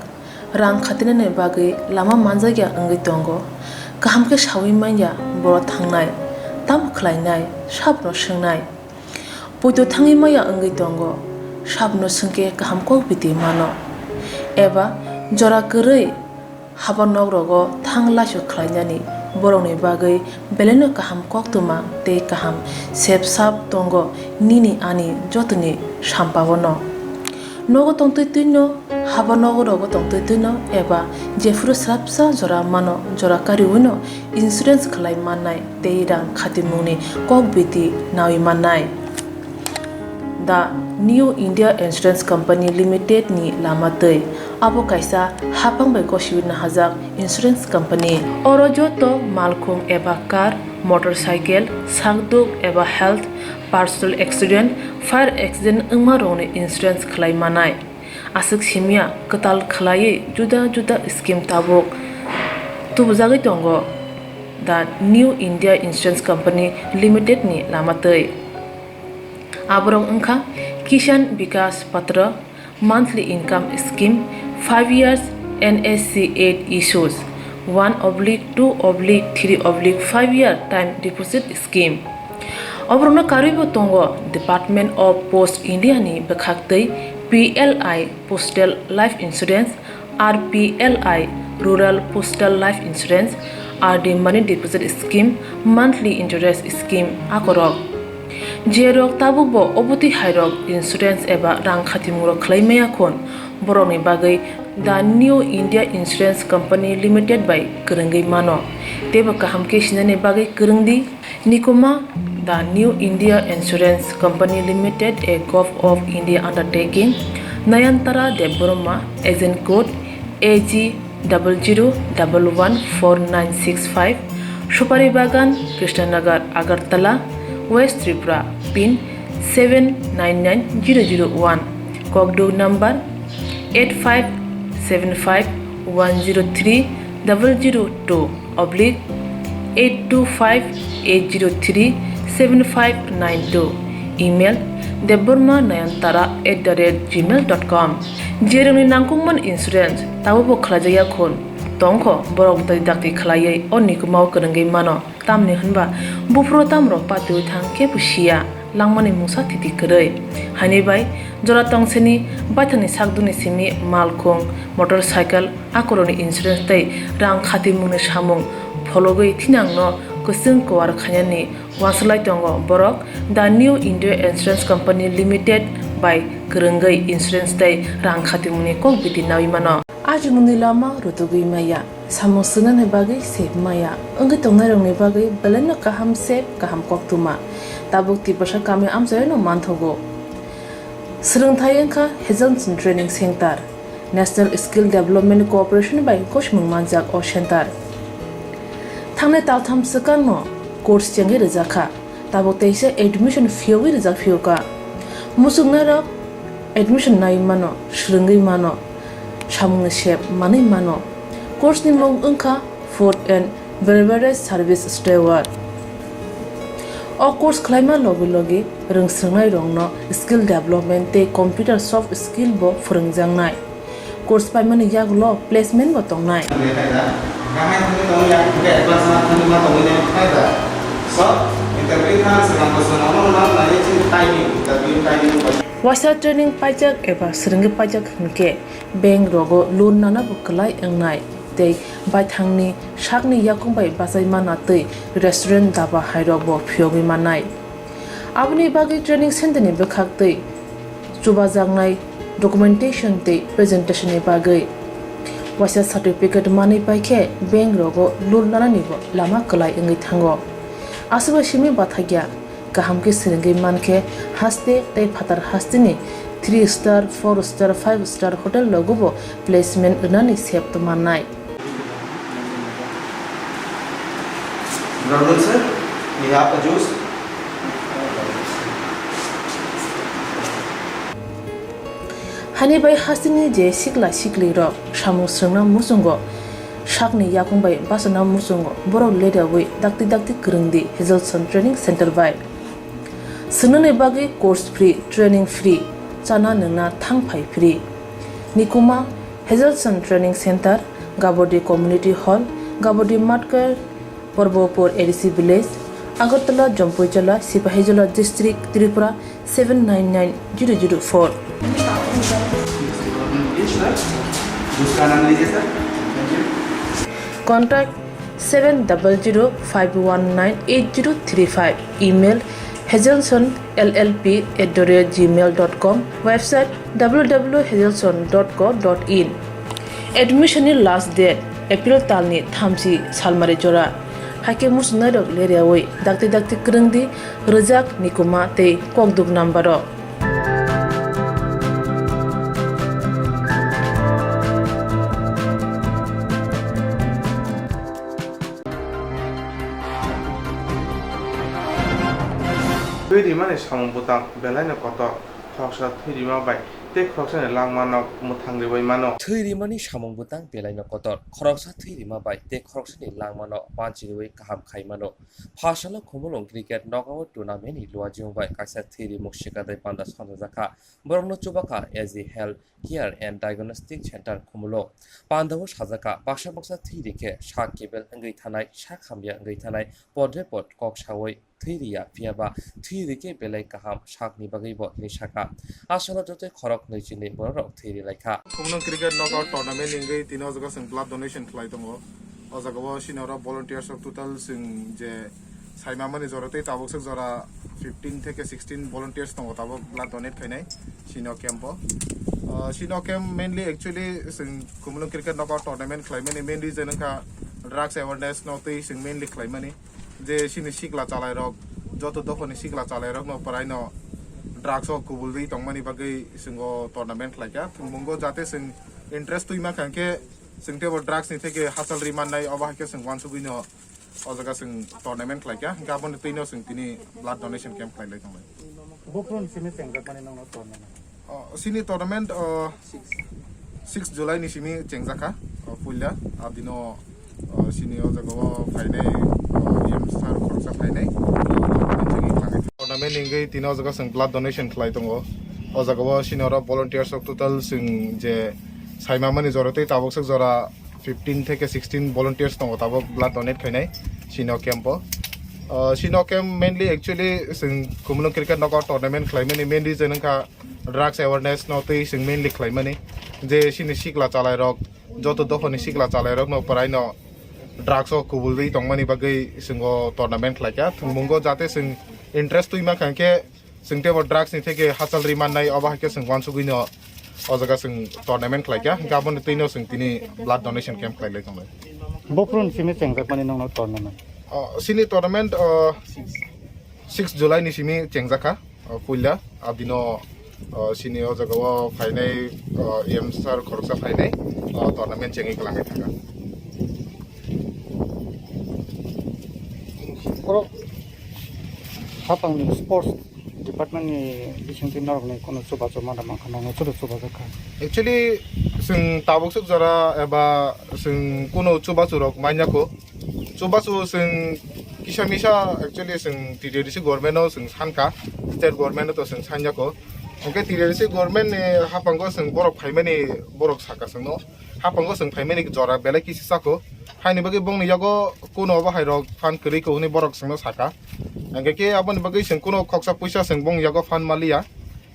Rang khatinani bagwi lama manjakya wngwi tongo. Kaham khe saui manya borok thangnai, tamo khlainai, sabono swngnai. Poito thangwi manya wngwi tongo, sabono swngkhe kaham kok biti mano. Eba jora kwrwi haba nok rogo thang laisu khlainani borokni bagwi belaino kaham koktwma tei kaham sep sap tongo nini ani jotoni sampao no. Nogo tongtwi twino, haba nogo rogo tongtwi twino eba jephuru swrapsa jora mano, jora kariwino insurance khlai mannai tei rang khatimungni kok biti naui mannai. The New India Insurance Company Limited ni lama twi. Abo kaisa haphang bai gosiwi nahajak insurance company. Oro joto malkhung eba car, motorcycle, sakduk eba health, personal accident, fire accident wngma rokni insurance khlai manai. Aswk simya kwtal khlaiwi juda juda scheme tabuk tubujagwi tongo the New India Insurance Company Limited ni lama twi. Aborok wngkha Kisan Vikas Patra, monthly income scheme, five years N S C eight issues, one oblique two oblique three oblique five year time deposit scheme. Oborokno karwibo tongo Department of Post India ni bwkhaktwi P L I Postal Life Insurance, R P L I Rural Postal Life Insurance, R D Money Deposit Scheme, Monthly Interest Scheme akorok. Jerok tabukbo obotwi hairok insurance eba rang khatimungrok khlai maya khun, borokni bagwi The New India Insurance Company Limited bai kwrwngwi mano. Teibo kaham khe sinani bagwi kwrwng di. Nikuma, The New India Insurance Company Limited, a Govt of India undertaking, Nayantara Debbarma, agent code A G double zero double one four nine six five, Supari Bagan, Krishnanagar, Agartala, West Tripura, pin seven nine nine zero zero one, Kokduk number eight five seven five one zero three double zero two oblique eight two five eight zero three seven five nine two, email debbarma nayantara at the rate gmail dot com. Jerwngni nangkukmani insurance tabukbo khlaijakya khun tongkho, borok dakti dakti khlaiwi o Nikumao kwrwngwi mano. Tamni hwnba buphuru tamrok patiwi thang kebo siya, langmani mungsa thiti kwrwi. Haini bai jora tongseni baithangni sakduni simi malkhung, motorcycle, akorokni insurance tei rang khatimungni samung phologwi thinangno kwchwng kuar khainani uansuk lai tongo borok The New India Insurance Company Limited bai kwrwngwi insurance tei rang khatimungni kok biti naui mano. Ajimungni lama rutugwi maya, samung swngnani bagwi sep maya, wngwi tongnairokni bagwi belaino kaham sep, kaham koktwma. Tabuk Tiprasa kami amchaino manthogo. Swrwngthai wngkha Hazelson Training Center. National Skill Development Corporation bai gosimung manjak o center. Thangnai taltham swkangno course chengwi rwjakha. Tabuk teisa admission phiyogwi rijak phiyokha. Muchungnairok admission nai mano, swrwngwi mano, samungni sep manwi mano. Course ni mung wngkha Food and Beverage Service Steward. O course khlaima logi logi rwngswrwngnairokno skill development tei computer soft skill bo phwrwngjaknai. Course paimani yagulo placement bo tongnai. Waisa training paijak eba swrwngwi paijak hwnkhe bank rogo loan nana bo kwlai wngnai tei baithangni sakni yakung bai bachai mana tei restaurant daba hairok bo phiyogwi mannai. Aboni bagwi training center ni bwkhak tei chubajaknai documentation tei presentation ni bagwi waisa certificate manwi paikhe bank rogo loan nanani bo lama kwlai wngwi thango. Aswk bai simi bathakya kaham khe swrwngwi mankhe haste tei phatar hasteni three star, four star, five star hotel rogo bo placement rwnani sep mannai. Good afternoon, sir. We have a juice. Hani bai hasteni je sikla sikli rok samung swrwngna muchungo, sakni yakung bai bachana muchungo, borok ledawi dakti dakti kwrwng di Hazelson Training Center bai. Swngnani bagwi course free, training free, chana nwngna thang phai free. Nikuma, Hazelson Training Center, Gabodi Community Hall, Gabodi Matkar, Porbopur A D C Village, Agartala, Jampuijala, Sipahijola District, Tripura seven nine nine zero zero four. Contact seven double zero five one nine eight zero three five, email hazelson L L P at the rate gmail dot com, website W W W hazelson dot co dot in. Admission ni last date April talni thamchi salmari jora. Haikhe muchungnairok leriawi dakti dakti kwrwng di, rwjak, nikuma tei kokduk number rok. Twi rimani samung bwtang belaino kotor, khoroksa twi rima bai tei khoroksani langmano mwthang ribai mano. Twi rimani samung bwtang belaino kotor, khoroksa twi rima bai tei khoroksani langmano manchiriwi kaham khai mano. Pha salo Khumulwng cricket knockout tournament ni luajwng bai kaisa twi rimung sikadai panda sanjajakha. Borokno chubakha A G Health Care and Diagnostic Center Khumulwng. Pandao sajaka baksa baksa thwi rikhe sak kebel wngwi thanai, sak hamya wngwi thanai, podre pod kok sawi thwi riya, phiyaba thwi rikhe belai kaham sakni bagwi bo hwnwi sakha. Aswkno jotoi khorok nwi chini bororok thwi rilaikha. Khumulwng cricket knockout tournament wngwi tini o jaga chwng blood donation khlai tongo. O jaga o sini oro volunteers rok total chwng je saimamani jora tei tabuk swk jora fifteen theke sixteen volunteers tongo tabuk blood donate khainai sini o camp o. Uh, sino camp mainly actually chwng Khumulwng cricket knockout tournament khlaimani main reason wngkha drugs awareness no twi chwng mainly khlaimani, je chini sikla chalairok, joto dophani sikla chalairokno pwraino drugs o kubulwi tongmani bagwi chwng o tournament khlaikha. Thwngmungo jate chwng interest twi mankha hwnkhe chwng teibo drugs ni theke hachal rwi mannai, obo hai khe chwng uansugwino o jaga chwng tournament khlaikha, hwnkhe aboni twino chwng tini blood donation camp khlailai tonglai. Buphuruni simi chengjakmani nokno tournament? O, chini tournament, o, six July ni simi chengjakha, o, puila, abdino, o, chini o jaga o phainai, o, E M sir khoroksa phainai, o, tournament chengwi thangwi. Tournament hingwi tini o jaga chwng blood donation khlai tongo. O jaga o chini oro volunteers rok total chwng je saimamani jora tei tabuk swk jora fifteen theke sixteen volunteers tongo tabuk blood donate khainai chini o camp o. O, chini o camp mainly actually chwng Khumulwng cricket knockout tournament khlaimani main reason wngkha drugs awareness no twi chwng mainly khlaimani, je chini sikla chalairok, joto dophani sikla chalairokno pwraino drugs o kubulwi tongmani bagwi chwng o tournament khlaikha. Thwngmungo jate chwng interest twi mankha hwnkhe chwng teibo drugs ni theke hachal rwi mannai, obo hai khe chwng uansugwino o jaga chwng tournament khlaikha, hwnkhe aboni twino chwng tini blood donation camp khlailai tonglai. Buphuruni simi chengjakmani nokno tournament? O, chini tournament, o, six July ni simi chengjakha, o, puila, abdino, o, chini o jaga o phainai, o, E M sir khoroksa phainai, o, tournament chengwi kwlangwi thangkha. Borok hapangni sports department ni bisingtwi norokni kono chubachu mada mankha, nokno chubachu chubajakha? Actually, chwng tabuk swk jora eba chwng kono chubachu rok manya kho. Chubachu chwng kisa misa actually chwng T T D C government no chwng sankha, state government no to chwng sanya kho. Hwnkhe T T D C government ni hapango chwng borok phaimani borok saka chwngno. Hapango chwng phaimani jora belai kisa chakho. Haini bagwi bongni yago kuno obo hai rok phan kwrwi kho hwnwi borok chwngno saka. Hwnkhe khe aboni bagwi chwng kuno khoksa puisa chwng bongni yago phan manliya.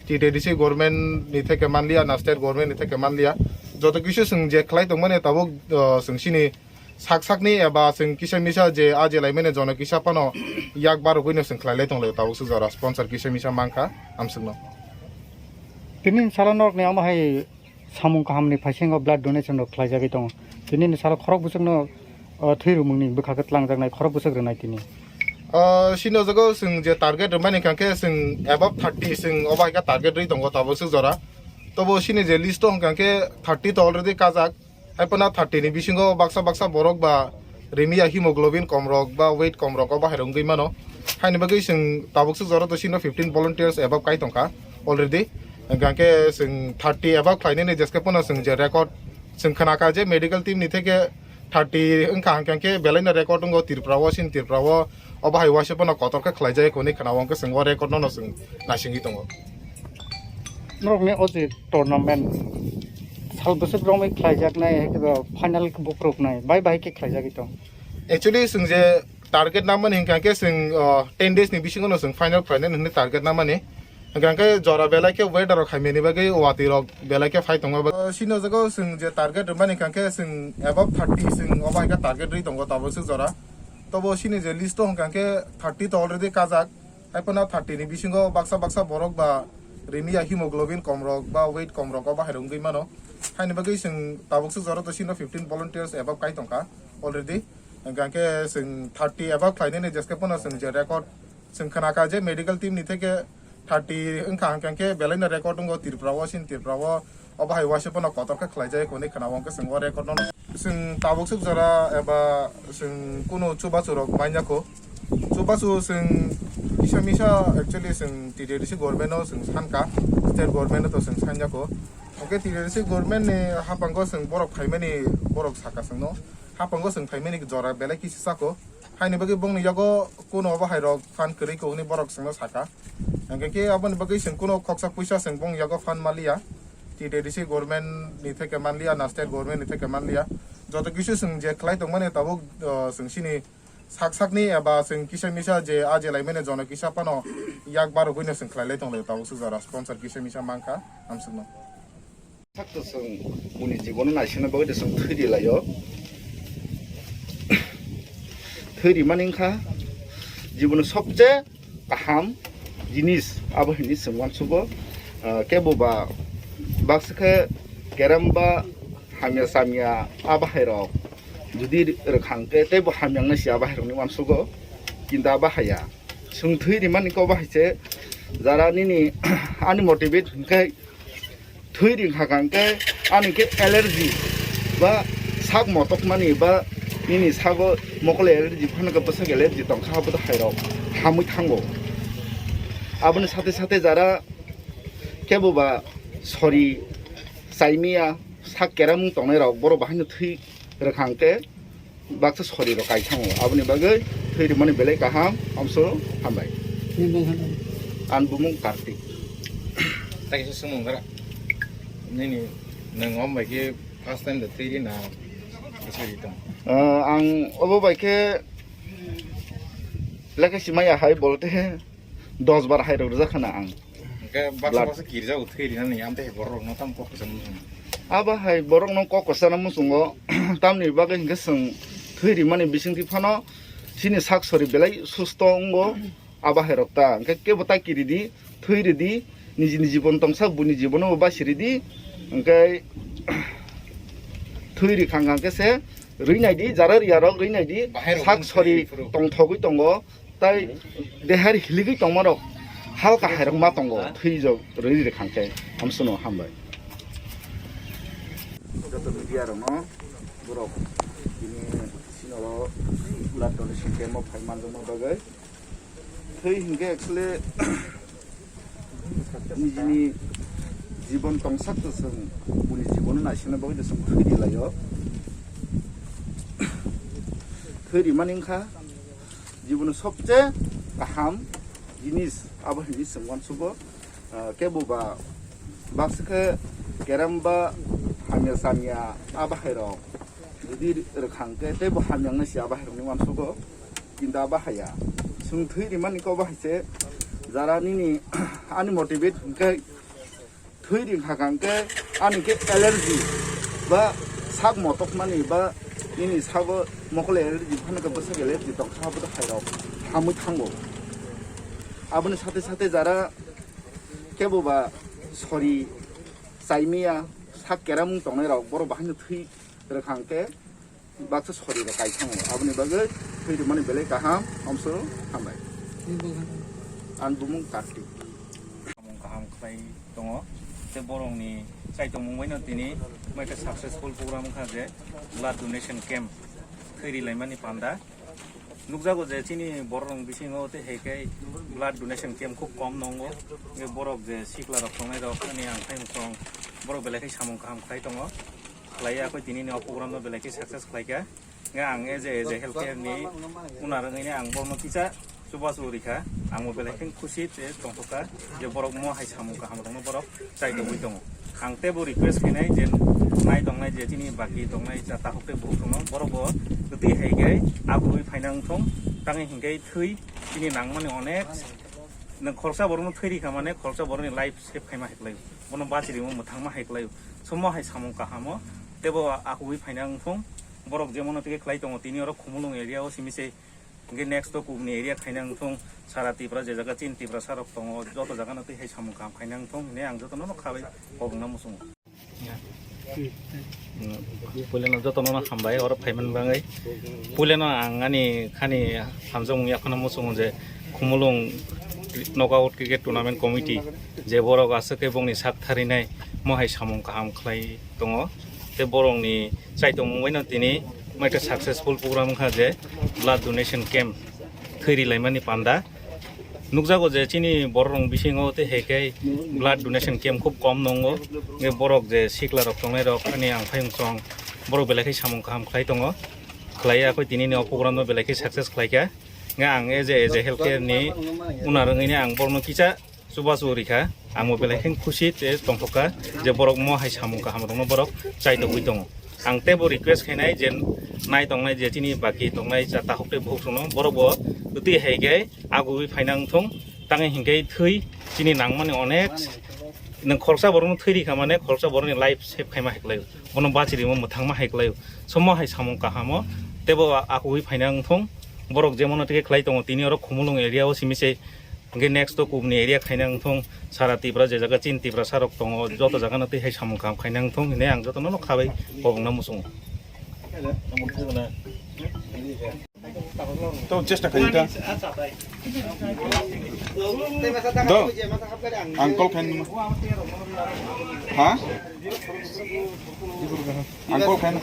T T D C government ni theke manliya, na state government ni theke manliya. Joto kisu chwng je khlai tongmani tabuk, o, chwng sini sak sakni eba chwng kisa misa je a je laimani jono kisa phano yak barogwino chwng khlailai tonglai tabuk se jora sponsor kisa misa mankha amswkno. Tini salo norokni omo hai samung kahamni phaisingo blood donation rok khlaijagwi tongo. Tini ni salo khorok bwswkno, o, thwi rwmungni bwkha khe twlangjaknai khorok bwswk rwnai tini. O, sini o jaga o chwng je target rwmani hwnkha khe chwng above thirty chwng obo hai khe target rwi tongo tabuk se jora. Tobo sini je list o hwnkha khe thirty to already kajak. Hai phano thirty ni bisingo baksa baksa borok ba rimiya hemoglobin kom rok ba weight kom rok o bahai rok wngwi mano. Haini bagwi chwng tabuk swk jora to sino fifteen volunteers above kai tongkha already. Hwnkha khe chwng thirty above khlainani jeske phano chwng je record chwng khnakha je medical team ni theke thirty wngkha hwnkha khe belaino record wngo Tripura o, sin Tripura o. Obo hai waisa phano kotor khe khlaijak hwnwi khna-o, hwnkhe chwng o record no no chwng naisingwi tongo. Norokni o je tournament sal bwswk romwi khlaijaknai, hai khe bo final buphuruknai bai bai khe khlaijagwi tong? Actually, chwng je target namani hwnkha khe chwng, o, ten days ni bisingo no chwng final khlainani hwnwi target namani. Hwnkha khe jora belai khe weather rok haimani bagwi watwi rok belai khe phai tongma bagwi. O, sini o jaga o chwng je target rwmani hwnkha khe chwng above thirty chwng obo hai khe target rwi tongo tabuk swk jora. Tobo sini je list o hwnkha khe thirty to already kajak. Hai phano thirty ni bisingo baksa baksa borok ba rimiya hemoglobin kom rok ba weight kom rok o bahai rok wngwi mano. Haini bagwi chwng tabuk swk jora to sino fifteen volunteers above kai tongkha already. Hwnkha khe chwng thirty above khlainani jeske phano chwng je record chwng khnakha je medical team ni theke thirty wngkha hwnkha khe belaino record wngo Tripura o, sin Tripura o. Obo hai waisa phano kotor khe khlaijak hwnwi khna-o, hwnkhe chwng o record no chwng tabuk swk jora eba chwng kunu chubachu rok manya kho. Chubachu chwng kisa misa actually chwng T T D C government no chwng sankha, state government no to chwng sanya kho. Hwnkhe T T D C government ni hapango chwng borok phaimani borok saka chwngno, hapango chwng phaimani jora belai kisa chakho. Haini bagwi bongni yago kuno obo hai rok phan kwrwi kho hwnwi borok chwngno saka. Hwnkhe khe aboni bagwi chwng kuno khoksa puisa chwng bongni yago phan manliya. T T D C government ni theke manliya, na state government ni theke manliya. Joto kisu chwng je khlai tongmani tabuk, o, chwng sini sak sakni eba chwng kisa misa je a je laimani jono kisa phano yak barogwino chwng khlailai tonglai tabuk swk jora sponsor kisa misa mankha amswkno. Sakto chwng buni jibono naisingna bagwi de chwng thwi di laio. Thwi rimani wngkha jibono sobse kaham jinis abo hinwi chwng uansugo. Ah, kebo ba Baksa khe kerem ba hamya samya a bahai rok jodi rwkhang khe teibo hamya wngnai se a bahai rokni uansugo, kintu a bahai ya. Chwng thwi rimani kok bahai se jara nini ani motivate hwnkhe thwi ringkha kha hwnkhe ani khe allergy ba sak motokmani ba nini sago mokol allergy phano khe bwsak allergy tongkha abo to hai rok hamwi thango. Aboni sate sate jara kebo ba sori chaimiya sak keramung tongnai rok borok bahaino thwi rwkha hwnkhe baksa sori rok kai thango, aboni bagwi thwi rimani belai kaham, amso hambai. Nini bung hambai. An bumung Kartik. Tei kisa swngmung gra. Nini nwng om bai khe first time da thwi ri na kisa ri tong? Ah, ang obo bai khe lekha simaya hai bolte dos bar hai rok rwjak khana ang. Hwnkhe baksa blood. Baksa kirjak thwi rinani, amtwi borok no tam kok kwcham. Abo hai borok no kok kwchana muchungo, tamni bagwi hwnkhe chwng thwi rimani bisingtwi phano chini sak sori belai susto wngo, abo hai rok ta. Hwnkhe kebo ta kiridi, thwi ridi, niji niji jibon tongsa, buini jibono bo basi ridi, hwnkhe thwi ri khang khang khe se rwi nai di, jara riya rok rwi nai di, bahai rok sak sori thwi phuru tongthogwi tongo. Tai dehar hiligwi tongmarok halka hairok ma tongo, thwijak rwi rwkhang khe. Amsono hambai. Joto media rokno borok tini sinoro blood donation camp o phai manjakma bagwi. Thwi hinkhe actually nijini jibon tongsak to chwng, buni jibono naisina bagwi to chwng thwi di laio. Thwi rimani wngkha jibono sobse kaham jinis, abo hinwi chwng uansugo. Ah, kebo ba baksa khe kerem ba hamya samya a bahai rok jodi rwkhang khe teibo hamya wngnai se a bahai rokni uansugo, kintu a bahai ya. Chwng thwi rimani kok bahai se jara nini ani motivate hwnkhe thwi ringkha kha hwnkhe ani khe allergy ba sak motokmani ba nini sago mokol allergy phano khe bwsak allergy tongkha abo to hai rok hamwi thango. Aboni sate sate jara kebo ba sori chaimiya sak keramung tongnai rok borok bahaino thwi rwkhang khe baksa sori rok kai thango, aboni bagwi thwi rwmani belai kaham, amso hambai. Ang bumung Kartik. Samung kaham khlai tongo, tei borokni chaitongmung baino tini mai khe successful program wngkha je blood donation camp thwi rilaimani panda. Nukjago je chini borok rok bisingo tei hai khe blood donation camp khub kom nongo. Hwnkhe borok je sikla rok tongnai rok ani ang thai wngkong borok belai khe samung kaham khlai tongo. Khlai ya koi tini ni o program no belai khe success khlai kha. Hwnkhe ang as a, as a health care ni owner wngwi ang borok no kisa chubachu rikha. Ang bo belai khe khusi tei tongthokha je borok mo hai samung kaham rok no borok chai tongwi tongo. Ang teibo request khainai je nai tongnai je chini baki tongnai cha takhuk tei bukhuk tongno, borok bo kwtwi hai khe agurwi phaina wngthong, tangwi hinkhe thwi chini nangmani onek. Nwng khoroksa borokno thwi rikha mane khoroksa borokni life save khaima hai kwlai, bono bachirimo mwthangma hai kwlai. Somo hai samung kahamo teibo agurwi phaina wngthong, borok jemono tike khlai tongo tini oro Khumulwng area o simi se. Hingke next to kubuni area khaina wngthung, sara Tripura je jaga chini Tiprasa rok tongo, joto jaga no twi hai samung kaham khaina wngthung hwnwi ang jotono no khabai kok wngna muchungo. Puilano jotono no hambai oro phaiman bagwi. Puilano ang ani khani hamjakmung yaphano muchungo je Khumulwng Knockout Cricket Tournament Committee je borok aswk khe bongni sak tharinai mo hai samung kaham khlai tongo. Tei borokni chaitongmung baino tini mai khe successful program wngkha je blood donation camp thwi rilaimani panda. Nukjago je chini borok rok bisingo tei hai khe blood donation camp khub kom nongo. Hingke borok je sikla rok tongnai rok ani ang phai wngchong borok belai khe samung kaham khlai tongo. Khlai ya koi tini ni o program no belai khe success khlai kha. Hingke ang as a, as a health care ni owner wngwi ni ang borok no kisa chubachu rikha, ang bo belai khe khusi tei tongthokha je borok mo hai samung kaham rokno borok chai tongwi tongo. Ang teibo request khainai je nai tongnai je chini baki tongnai cha takhuk tei bukhuk songno borok bo twi hai khe agugwi phaina wngthung, tangwi hinkhe thwi chini nangmani onek. Nwng khoroksa borokno thwi rikha mane khoroksa borokni life save khaima hai kwlai, bono bachirimo mwthangma hai kwlai. Somo hai samung kahamo teibo agugwi phaina wngthung, borok jemono tike khlai tongo tini oro Khumulwng area o simi se. Hingke next to kubni area khaina wngthung, sara Tripura je jaga chin Tiprasa rok tongo, joto jaga no twi hai samung kaham khaina wngthung hinwi ang jotono no khabai kobongna muchungo. To chesta khai ta. Do. Ang call khain. Ha? Ang call khain.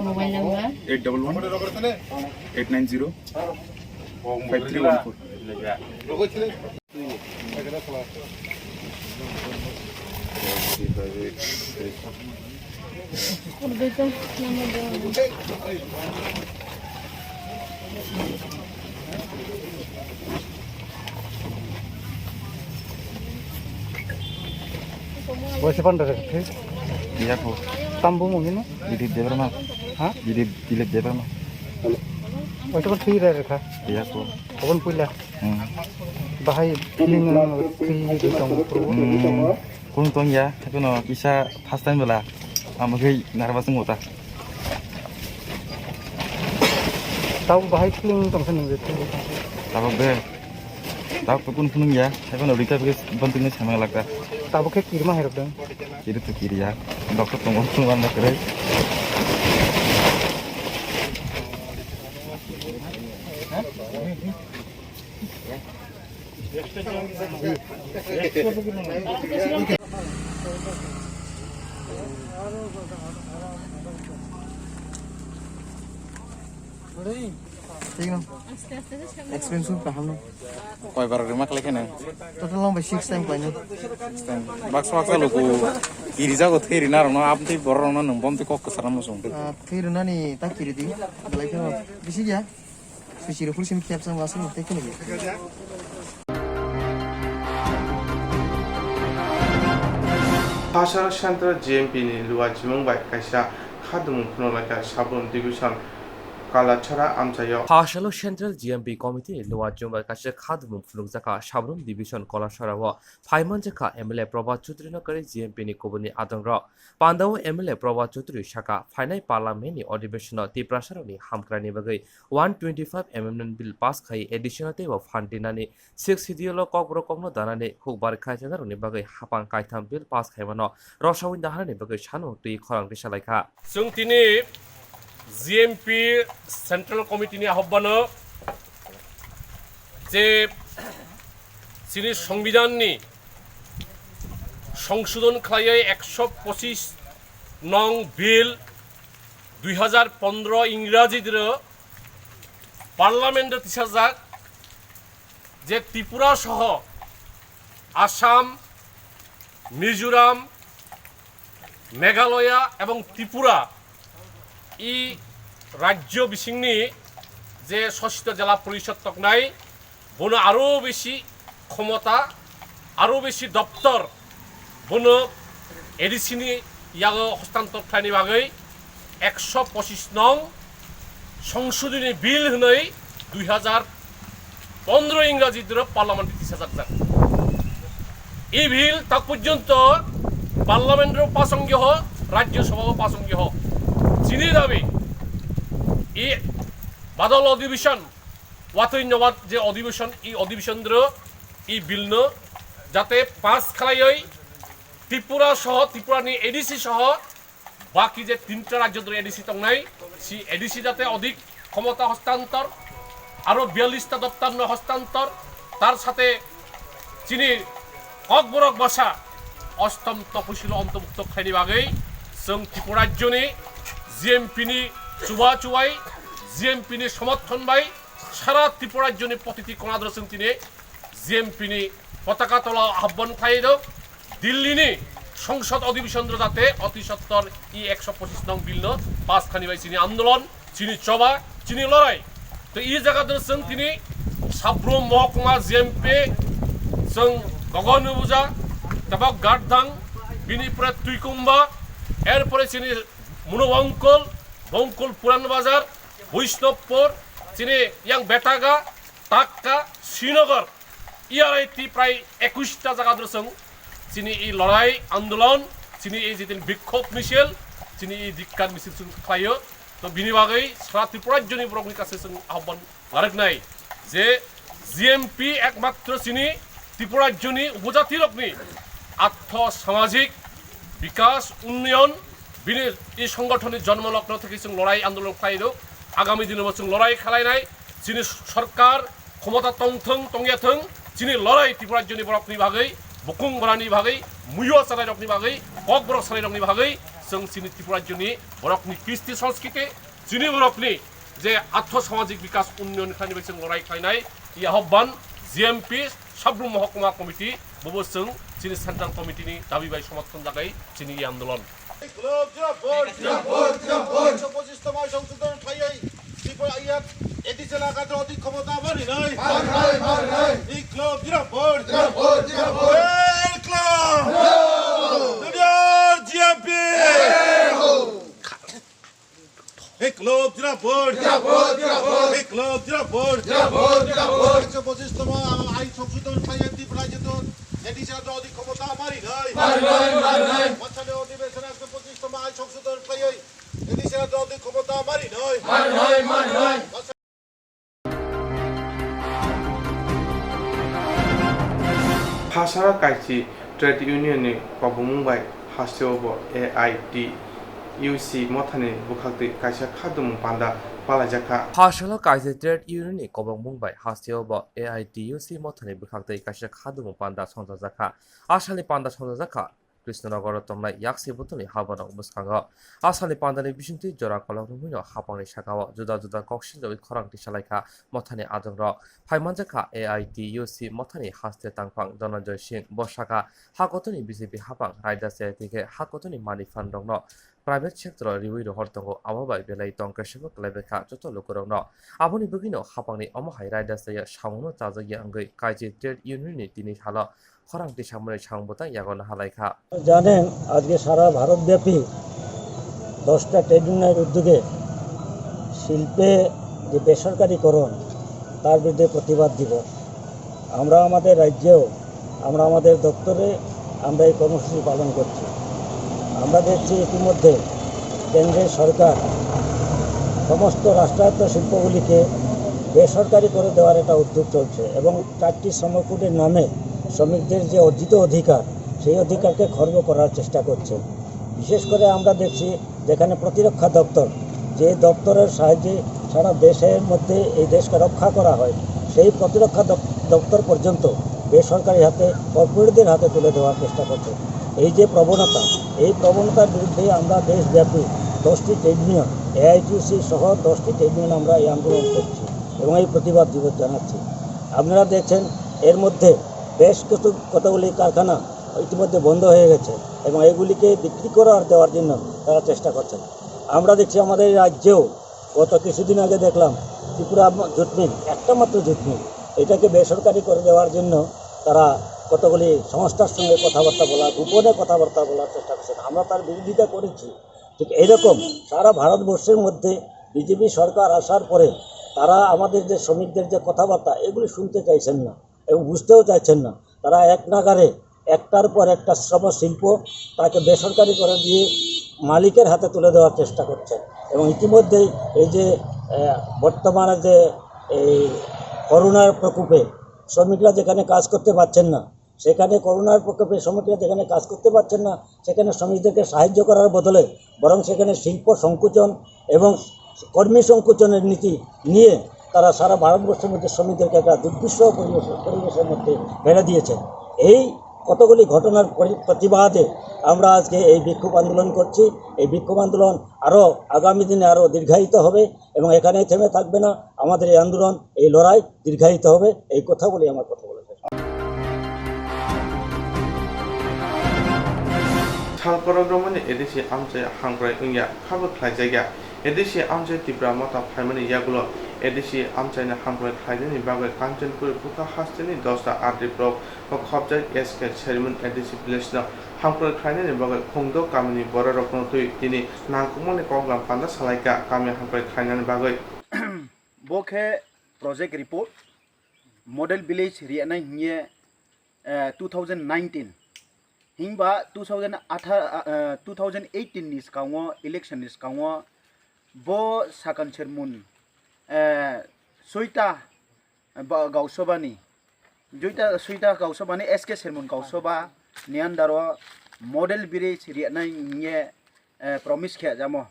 Mobile number? Eight double one, eight nine zero, five three one four. Waisa pandar khe? Iya ko. Tambo mo hino? Dilip Debbarma. Ha? Dilip, Dilip Debbarma. Waisa ko thwi rai rekha? Iya ko. Abon puila. Hmm. Bahai feeling, uh, thwi rai tong. Hmm. Kung tong ya, tapi no kisa first time bela. Amo gei nervous ngota. Tau bahai feeling tong sa nung je. Tabo be. Tabo kun phunung ya, tapi no rika bes bantu ni sama lagta. Tabo khe kirma hai rok dong. Kiri tu kiri ya. Doctor tong tong wan na kere. Thik no. Experience kaham no. Koi bar rima khlai khe nang? Total no bai six time khlai no. Six time. Baksa baksa luku kiri jago theri na rok no, abtwi borok rok no nung bomtwi kok kwchar no muchung. Ah, theri nani ta kiri di. Belai khe no bisi ya. Suchiri khulsim kepsa wasung tei khulum. Hasar Central G M P ni Luwa Chimung bai kaisa khadumung phunuk laikha Sabrum Division Kalachara amchaio. Hasalo Central G M P Committee ni Luwa Chimung bai kaisa khadumung phunukjakha Sabrum Division Kalachara o phaimanjakha M L A Prabhat Chaudhary no kwrwi G M P ni kubuni adongrok. Pandao M L A Prabhat Chaudhary saka, phainai Parliament ni adhibeshon o Tiprasa rokni hamkrai ni bagwi one twenty five amendment bill pass khai addition o teibo phan rinani sixth schedule o kokborok kokno danani hukbar khai chana rokni bagwi hapang kaitham bill pass khai mano rosawui daharani bagwi sano twi khorang risa laikha. Chwng tini G M P Central Committee ni ahobano je chini Songbidan ni songsodon khlaiwi ekso pochis nong bill dui hazar pondro Ingraji diro Parliament o tisajak je Tripura soho Assam, Mizoram, Meghalaya ebong Tripura i rajyo bisingni je sosito jela porishod toknai, bono aro besi khomota, aro besi doptor, bono A D C ni yago hostantor khlaini bagwi ekso pochis nong songsodini bill hwnwi dui hazar pondro Ingraji diro Parliament tisajak jak. I bill tak porjonto Parliament ro pasong yoho, Rajya Sabha o pasong yoho. Chini dabi i badal adhibeshon, watwi nowat je adhibeshon, i adhibeshon diro i bill no jate pass khlaiwi Tripura soho, Tripura ni A D C soho baki je tinta rajyo doro A D C tongnai, si A D C jate odik khomota hostantor, aro biyallis ta doptar no hostantor, tar sathe chini Kokborok basa ostom toposil o ontobukto khlaini bagwi chwng Tripura rajyoni G M P ni chuba chubai, G M P ni somorthon bai sara Tripura rajyoni protiti kona doro chwng tini G M P ni potaka tola o ahobban khlai do. Delhi ni Songsod odhibeshon jate oti sottor e ekso pochis nong bill no pass khani bai chini andolon, chini choba, chini lorai. To e jaga do chwng tini Sabrum mohokuma G M P chwng Gogon Buja, tabok Gardang, bini pore Tuikumba, er pore chini Munu Bongkol, Bongkol Puran Bazar, Boishnobpur, chini yang Betaga, Takka, Srinagar, E R I T prai ekush ta jaga do chwng chini e lorai andolon, chini e jitin bikkhob misil, chini e dikkar misil chwng khlaio. To bini bagwi sara Tripura rajyoni borokni kaise chwng ahobban lareknai je G M P ekmatro chini Tripura rajyoni upojatirokni artho samajik bikas unnoyon bini e songothonni jonmo logno theke chwng lorai andolon khlaio. Agami dinobo chwng lorai khlainai. Chini sorkar khomota tongthwng tongyathwng, chini lorai Tripura rajyoni borokni bagwi, bukung borani bagwi, muiyo chanairokni bagwi, kokborok sanairokni bagwi chwng chini Tripura rajyoni borokni kristi sanskriti, chini borokni je artho samajik bikas unnoyon khlaini bai chwng lorai khlainai. I ahobban G M P Sabrum Mohokuma Committee, bobo chwng chini Central Committee ni dabi bai somothon jagai chini i andolon. Club Jinabad! Jinabad! Jinabad! Ekso pochis toma songsodhon khlaiwi Tripura iyat A D C elaka jodi khomota marinai. Marinai, marinai. Club Jinabad! Jinabad! Jinabad! Hey, club! Junior G M P! Hey, club Jinabad! Jinabad! Jinabad! Hey, club Jinabad! Jinabad! Jinabad! Ekso pochis toma ain songsodhon khlaiwi Tripura jodi A D C elaka jodi khomota marinai. Marinai, marinai. Masani odhibeshon ekso pochis toma ain songsodhon khlaiwi A D C elaka jodi khomota marinai. Marinai, marinai. Phasaro kaisi trade union ni kobongmung bai hasteo bo A I T U C mothani bwkhaktwi kaisa khadumung panda palaijakha. Phasalo kaisi trade union ni kobongmung bai hasteo bo A I T U C mothani bwkhaktwi kaisa khadumung panda songchajakha. A salni panda songchajakha Krishnanagar o tongnai yaksi butulni haborok bwskango. A salni pandani bisingtwi jora kolok romwino hapangni sakao juda juda kok sinjagwi khorang tisalaikha mothani adongrok. Phaimanjakha A I T U C mothani haste tangphang Dhananjay Singh. Bo sakha, ha kotorni B J P hapang raida chaya tike ha kotorni manwi phanrokno private sector o riwi rohor tongo, abo bai belai tong kesebo kwlaibaikha joto lukurokno. Aboni bagwino hapangni omo hai raida chaya samungno chajakya wngwi kaisi trade union ni tini salo khorang tisamani samung bwtang yago nahalaikha. জানেন, আজকে সারা ভারতব্যাপী দশটা ট্রেড ইউনিয়নের উদ্যোগে শিল্পে যে বেসরকারীকরণ, তার বিরুদ্ধে প্রতিবাদ দিবস। আমরা আমাদের রাজ্যেও, আমরা আমাদের দপ্তরে আমরা এই কর্মসূচি পালন করছি। আমরা দেখছি ইতিমধ্যে কেন্দ্রের সরকার সমস্ত রাষ্ট্রায়ত্ত শিল্পগুলিকে বেসরকারি করে দেওয়ার একটা উদ্যোগ চলছে এবং চারটি শ্রমকোডের নামে শ্রমিকদের যে অর্জিত অধিকার, সেই অধিকারকে খর্ব করার চেষ্টা করছে। বিশেষ করে আমরা দেখছি যেখানে প্রতিরক্ষা দপ্তর, যে দপ্তরের সাহায্যে সারা দেশের মধ্যে এই দেশকে রক্ষা করা হয়, সেই প্রতিরক্ষা দপ-, দপ্তর পর্যন্ত বেসরকারি হাতে, কর্পোরেটদের হাতে তুলে দেওয়ার চেষ্টা করছে। এই যে প্রবণতা, এই প্রবণতার বিরুদ্ধে আমরা দেশব্যাপী দশটি ট্রেড ইউনিয়ন, এআইটিউসি সহ দশটি ট্রেড ইউনিয়ন আমরা এই আন্দোলন করছি এবং এই প্রতিবাদ দিবস জানাচ্ছি। আপনারা দেখছেন, এর মধ্যে বেশ কিছু, কতগুলি কারখানা ইতিমধ্যে বন্ধ হয়ে গেছে এবং এগুলিকে বিক্রি করার দেওয়ার জন্য তারা চেষ্টা করছেন। আমরা দেখছি আমাদের এই রাজ্যেও গত কিছুদিন আগে দেখলাম ত্রিপুরা জুট মিল, একটা মাত্র জুট মিল, এটাকে বেসরকারি করে দেওয়ার জন্য তারা কতগুলি সংস্থার সঙ্গে কথাবার্তা বলা, গোপনে কথাবার্তা বলার চেষ্টা করছেন। আমরা তার বিরোধিতা করেছি। ঠিক এইরকম সারা ভারতবর্ষের মধ্যে বিজেপি সরকার আসার পরে তারা আমাদের যে শ্রমিকদের যে কথাবার্তা, এগুলি শুনতে চাইছেন না এবং বুঝতেও চাইছেন না। তারা এক নাগাড়ে একটার পর একটা শ্রম শিল্প তাকে বেসরকারি করে দিয়ে মালিকের হাতে তুলে দেওয়ার চেষ্টা করছেন। এবং ইতিমধ্যেই এই যে, আহ, বর্তমানে যে এই করোনার প্রকোপে শ্রমিকরা যেখানে কাজ করতে পারছেন না, সেখানে করোনার প্রকোপে শ্রমিকরা যেখানে কাজ করতে পারছেন না, সেখানে শ্রমিকদেরকে সাহায্য করার বদলে বরং সেখানে শিল্প সংকোচন এবং কর্মী সংকোচনের নীতি নিয়ে তারা সারা ভারতবর্ষের মধ্যে শ্রমিকদেরকে একটা দুর্বিষহ পরিবেশ, পরিবেশের মধ্যে ফেলে দিয়েছে। এই কতগুলি ঘটনার পরি-, প্রতিবাদে আমরা আজকে এই বিক্ষোভ আন্দোলন করছি। এই বিক্ষোভ আন্দোলন আরও আগামী দিনে আরও দীর্ঘায়িত হবে এবং এখানেই থেমে থাকবে না। আমাদের এই আন্দোলন, এই লড়াই দীর্ঘায়িত হবে। এই কথা বলে আমার কথা বলে শেষ। Salkorok romani A D C amchai hamkrai wngya, khabo khlaijakya. A D C amchai Tipra Motha phaimani yagulo A D C amchaino hamkrai khlainani bagwi Kanchanpur Bukha hasteni dosta R D block o khopjak S K Sermon A D C village no hamkrai khlainani bagwi Khungdo kamini bororokno twi tini nangkukmani koklam panda salaikha kami hamkrai khlainani bagwi. Bo khe project report, model village riyanai hingye, eh, two thousand nineteen. Himba two thousand eighteen ni swkango, election ni swkango bo Sakan Sermon, eh, soita, eh, ba-, Gausabani, joita, soita Gausabani S K Sermon Gausaba ni under o model village riyanai hingye, eh, promise khe jamo.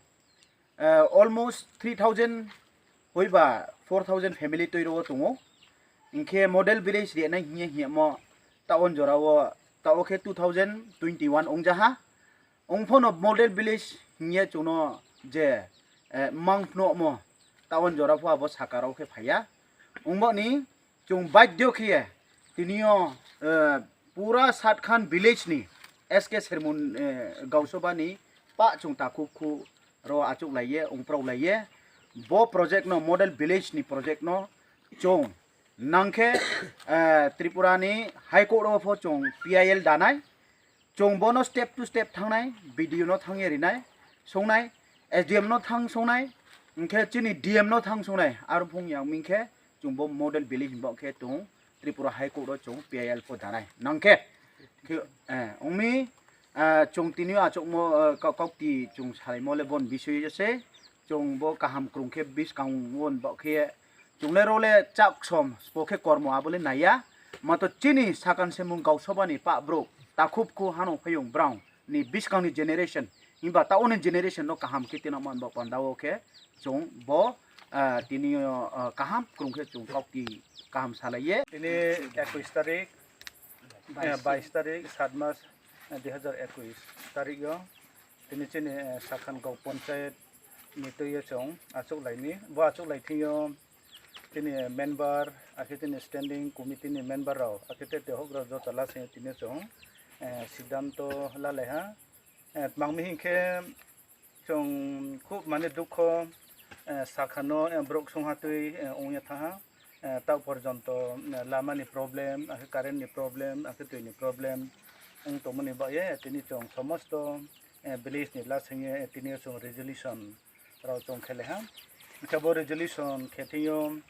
Eh, almost three thousand hoiba four thousand family twi ro tongo. Hinkhe model village riyanai hingye hingmo taon jorao tao khe two thousand twenty-one wngjaha. Wngphano model village hingye chwngno je, eh, mang phnomo taon jora pho abo sakaro khe phaiya. Wngmani chwng badhyo khiye tinio, eh, pura Satkhan village ni S K Sermon, eh, Gausabani pa chwng takhuk khu ro achuk laiye, ungprok laiye. Bo project no, model village ni project no chwng nangkhe, eh, Tripura ni High Court o pho chwng P I L danai. Chwng bono step to step thangnai, B D O no thangye rinai, songnai, S D M no thang songnai, hinkhe chini D M no thang songnai, aro phung yang ming khe chwng bo model village hinba khe tung Tripura High Court o chwng P I L pho danai. Nangkhe, khe, eh, wngmi, eh, chwng tini achukmo, eh, kok-, kokti chwng salaimo le bon bisui se, chwng bo kaham krung khe buskang won ba khe Chwngle role chak som spo khe kormo abole naiya. Mato chini Sakan Sermon Gausabani pa bro takhuk khu hano phayung brown ni biskang ni generation himba ta oni generation no kaham khe tino man ba panda o khe chwng bo, ah, tini, ah, kaham krung khe chwng kok ti kaham salaiye. Tini ekush tarik, eh, bais tarik, sat mas, eh, dui hazar ekush tarik o. Tini chini, eh, Sakhan Gau Panchayat ni twi o chwng achuk laini. Bo achuk lai thing o tini member, akhe tini standing committee ni member rok, akhe tei tei hok rok joto la sing tini chwng, eh, siddhanto la lai ha. Eh, tmang mi hinkhe chwng khub mane dukho, eh, Sakhan o, eh, borok song ha twi, eh, wngya tha ha. Eh, ta porjonto, eh, lama ni problem, akhe current ni problem, akhe twi ni problem wng tongmani bagwi, eh, tini chwng somosto, eh, village ni lasingye, eh, tini chwng resolution rok chwng khe le ha. Hwnkhe bo resolution khe thwngyo,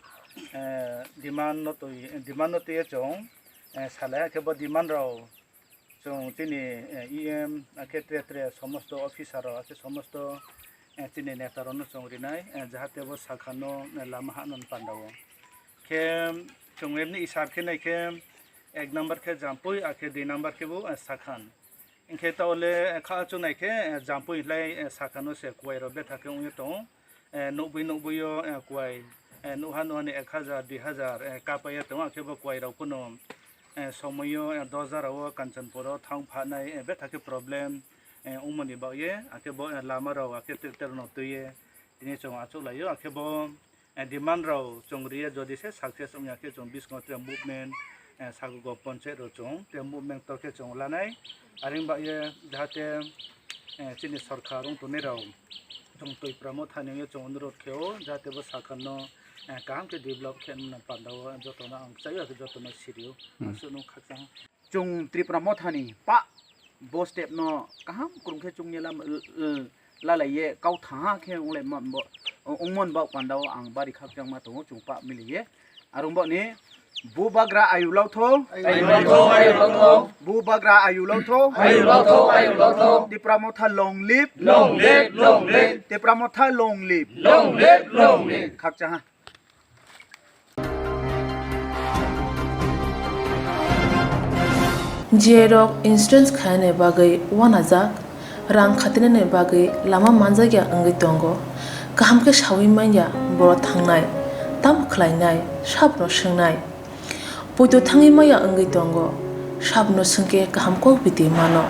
eh, demand no twi, demand no twiyo chwng, eh, salai ha khe bo demand rok chwng chini, eh, E M, akhe tre tre somosto officer rok, akhe somosto, eh, chini neta rokno chwng rinai, eh, jahate bo Sakhan no, eh, lama hano panda o. Khe chwng emni isab khe nai khe ek number khe Jampui, akhe dui number khe bo, eh, Sakhan. Hinkhe ta ole, eh, kha chwng nai khe, eh, Jampui hinlai, eh, Sakhan no se kuwai rok betha khe wngwi tongo. Eh, nukbui nukbui o, eh, kuwai, eh, nukha nukha ni ek hajar, dui hajar, eh, kapaiya tongo, akhe bo kuwai rok phano, eh, somoio, eh, dos hajar o Kanchanpur o thang phanai, eh, betha khe problem, eh, wngmani bagwi, akhe bo, eh, lama rok, akhe tractor no twiye tini chwng achuk laio, akhe bo, eh, demand rok chwng riya, jodi se success wngya khe chwng biskango tre movement, eh, sago go ponchayat rok chwng tre movement tor khe chwng lanai, aring bagwi jahate, eh, chini sorkar wng tongnai rok chwng twi pramo thani wngya chwng onurot khe o, jahate bo Sakhan no, eh, kaham khe develop khe nang panda o joto no ang chaio, joto no sirio, hmm, aswk no khakchang. Chwng Tripura Mothani pa bo step no kaham kwrwng khe chwngya lam-, l-, l-, lalaiye kau thaha khe wnglaima bo, wngmani bo panda o ang bari khakchangma tongo chwng pa miliye. Arwng bo ni bubagra ayu lotho. Ayu lotho, ayu lotho. Bubagra ayu lotho. Ayu lotho, ayu lotho. Tipra Motha long live. Long live, long live. Tipra Motha long live. Long live, long live. Khakchaha. Jiyai rok insurance khainani bagwi uanajak, rang khatinani bagwi lama manjakya wngwi tongo. Kaham khe saui manya borok thangnai, tamo khlainai, sabono swngnai. Poito thangwi manya wngwi tongo, sabono swngkhe kaham kok biti mano.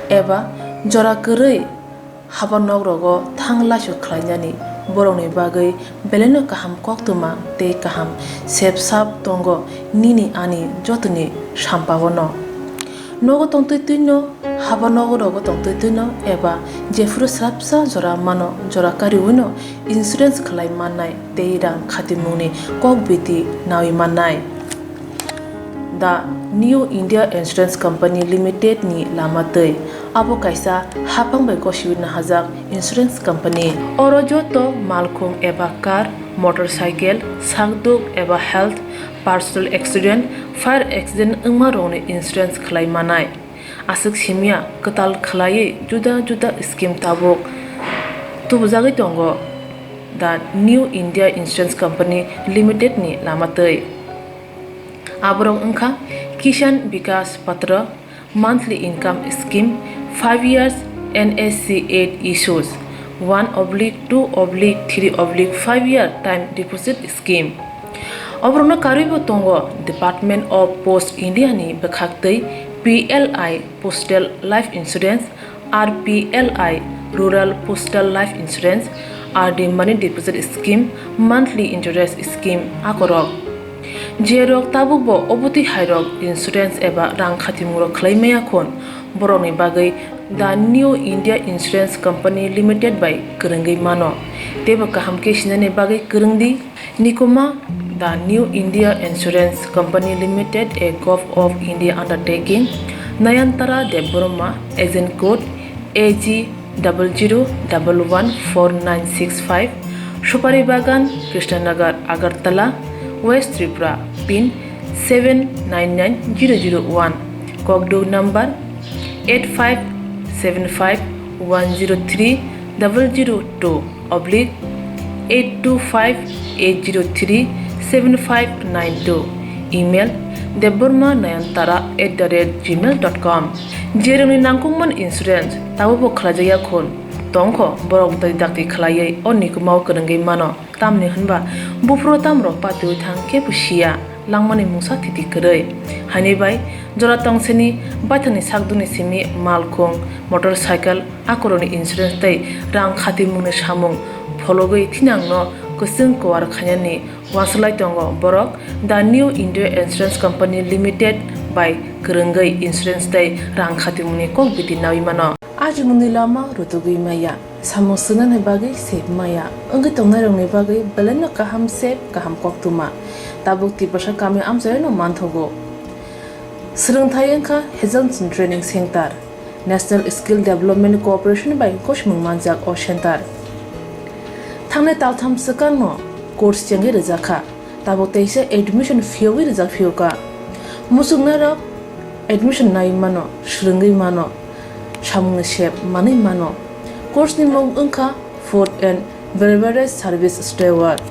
Eba jora kwrwi haba nok rogo thang laisok khlainani borokni bagwi belaino kaham koktwma tei kaham sep sap tongo nini ani jotoni sampao no. Nogo tongtwi twino, haba nogo rogo tongtwi twino eba jephuru swrapsa jora mano, jora kariwino insurance khlai mannai tei rang khatimungni kok biti nawi mannai. The New India Insurance Company Limited ni lama twi. Abo kaisa haphang bai gosiwi nahajak insurance company. Oro joto malkhung eba car, motorcycle, sakduk eba health, personal accident, fire accident wngma rokni insurance khlai manai. Aswk simya kwtal khlaiwi juda juda scheme tabuk tubujagwi tongo the New India Insurance Company Limited ni lama twi. Aborok wngkha Kisan Vikas Patra, monthly income scheme, five years N S C eight issues, one oblique two oblique three oblique five year time deposit scheme. Oborokno karwibo tongo Department of Post India ni bwkhaktwi P L I Postal Life Insurance, R P L I Rural Postal Life Insurance, R D Money Deposit Scheme, Monthly Interest Scheme akorok. Jerok tabukbo obotwi hairok insurance eba rang khatimungrok khlai maya khun, borokni bagwi The New India Insurance Company Limited bai kwrwngwi mano. Teibo kaham khe sinani bagwi kwrwng di. Nikuma, The New India Insurance Company Limited, a Govt of India undertaking, Nayantara Debbarma, agent code A G double zero double one four nine six five, Supari Bagan, Krishnanagar, Agartala, West Tripura, pin seven nine nine zero zero one, kokduk number eight five seven five one zero three double zero two oblique eight two five eight zero three seven five nine two, email debbarma nayantara at the rate gmail dot com. Jerokni nangkukmani insurance tabukbo khlaijakya khun tongkho, borok twi dakti khlaiwi o nikumao kwrwngwi mano. Tamni hwnba buphuru tamrok patiwi thang kebo siya, langmani mungsa thiti kwrwi. Haini bai jora tongsini baithangni sakdukni simi malkhung, motorcycle, akorokni insurance tei rang khatimungni samung phologwi thinangno kwchwng kuar khainani uansuk lai tongo borok The New India Insurance Company Limited bai kwrwngwi insurance tei rang khatimungni kok biti nawi mano. Ajimungni lama rutugwi maya, samung swngnani bagwi sep maya, wngwi tongnairokni bagwi belaino kaham sep, kaham koktwma. Tabuk Tiprasa kami amchaino manthogo. Swrwngthai wngkha Hazelson Training Center, National Skill Development Corporation bai gosimung manjak o center. Thangnai taltham swkangno course chengwi rwjakha. Tabuk teisa admission phiyogwi rijak phiyokha. Muchungnairok admission nai mano, swrwngwi mano, samungni sep manwi mano. Course ni mung wngkha Food and Beverage Service Steward.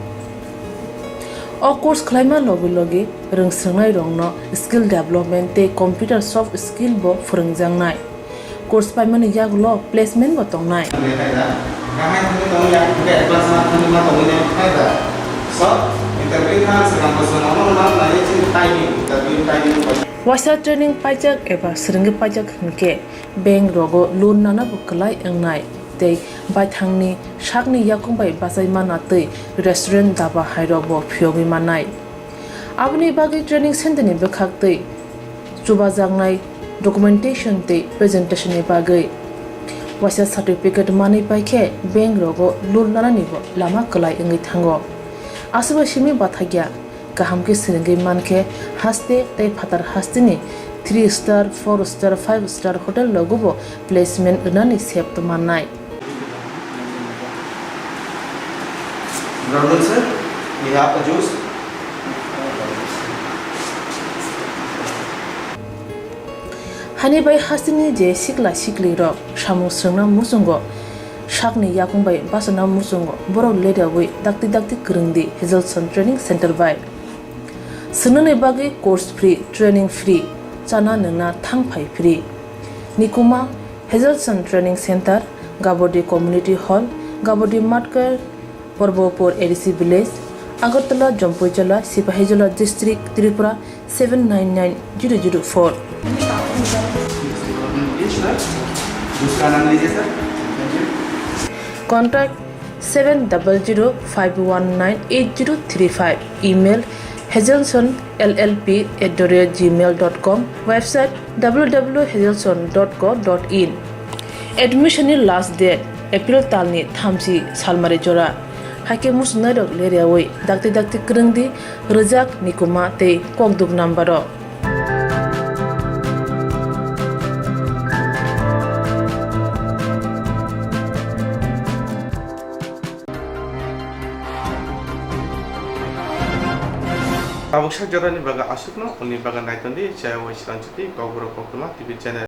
O course khlaima logi logi rwngswrwngnairokno skill development tei computer soft skill bo phwrwngjaknai. Course paimani yagulo placement bo tongnai. Waisa training paijak eba swrwngwi paijak hinkhe bank rogo loan nana bo kwlai wngnai tei baithangni sakni yakung bai bachai mana tei restaurant, daba hairok bo phiyogwi mannai. Aboni bagwi training center ni bwkhak tei chubajaknai documentation tei presentation ni bagwi waisa certificate manwi paikhe bank rogo loan nanani bo lama kwlai wngwi thango. Aswkbai simi bathakya kaham khe swrwngwi mankhe haste tei phatar hasteni three star, four star, five star hotel rogo bo placement rwnani sep tongmannai. Brother sir, we have a juice. Hani bai hasteni je sikla sikli rok samung swrwngna muchungo sakni yakung bai bachana muchungo borok ledawi dakti dakti kwrwngdi Hazelson Training Center bai. Swngnani bagwi course free, training free, chana nwngna thangphai free. Nikuma, Hazelson Training Center, Gabodi Community Hall, Gabodi Matkar, Porbopur A D C Village, Agartala, Jampuijala, Sipahijola District, Tripura seven nine nine zero zero four. Contact seven double zero five one nine eight zero three five, email Hazelson L L P at the rate gmail dot com, website w w w hazelson dot co dot in. Admission ni last date April talni thamchi salmari jora. Haikhe muchungnairok leryawi dakti dakti kwrwngdi rwjak, nikuma tei kokduk number o. Tabuk sak jorani bagwi aswkno, hwnwi bagwi naitongdi, chaya wai srangchuti, Kokborok Koktwma T V channel.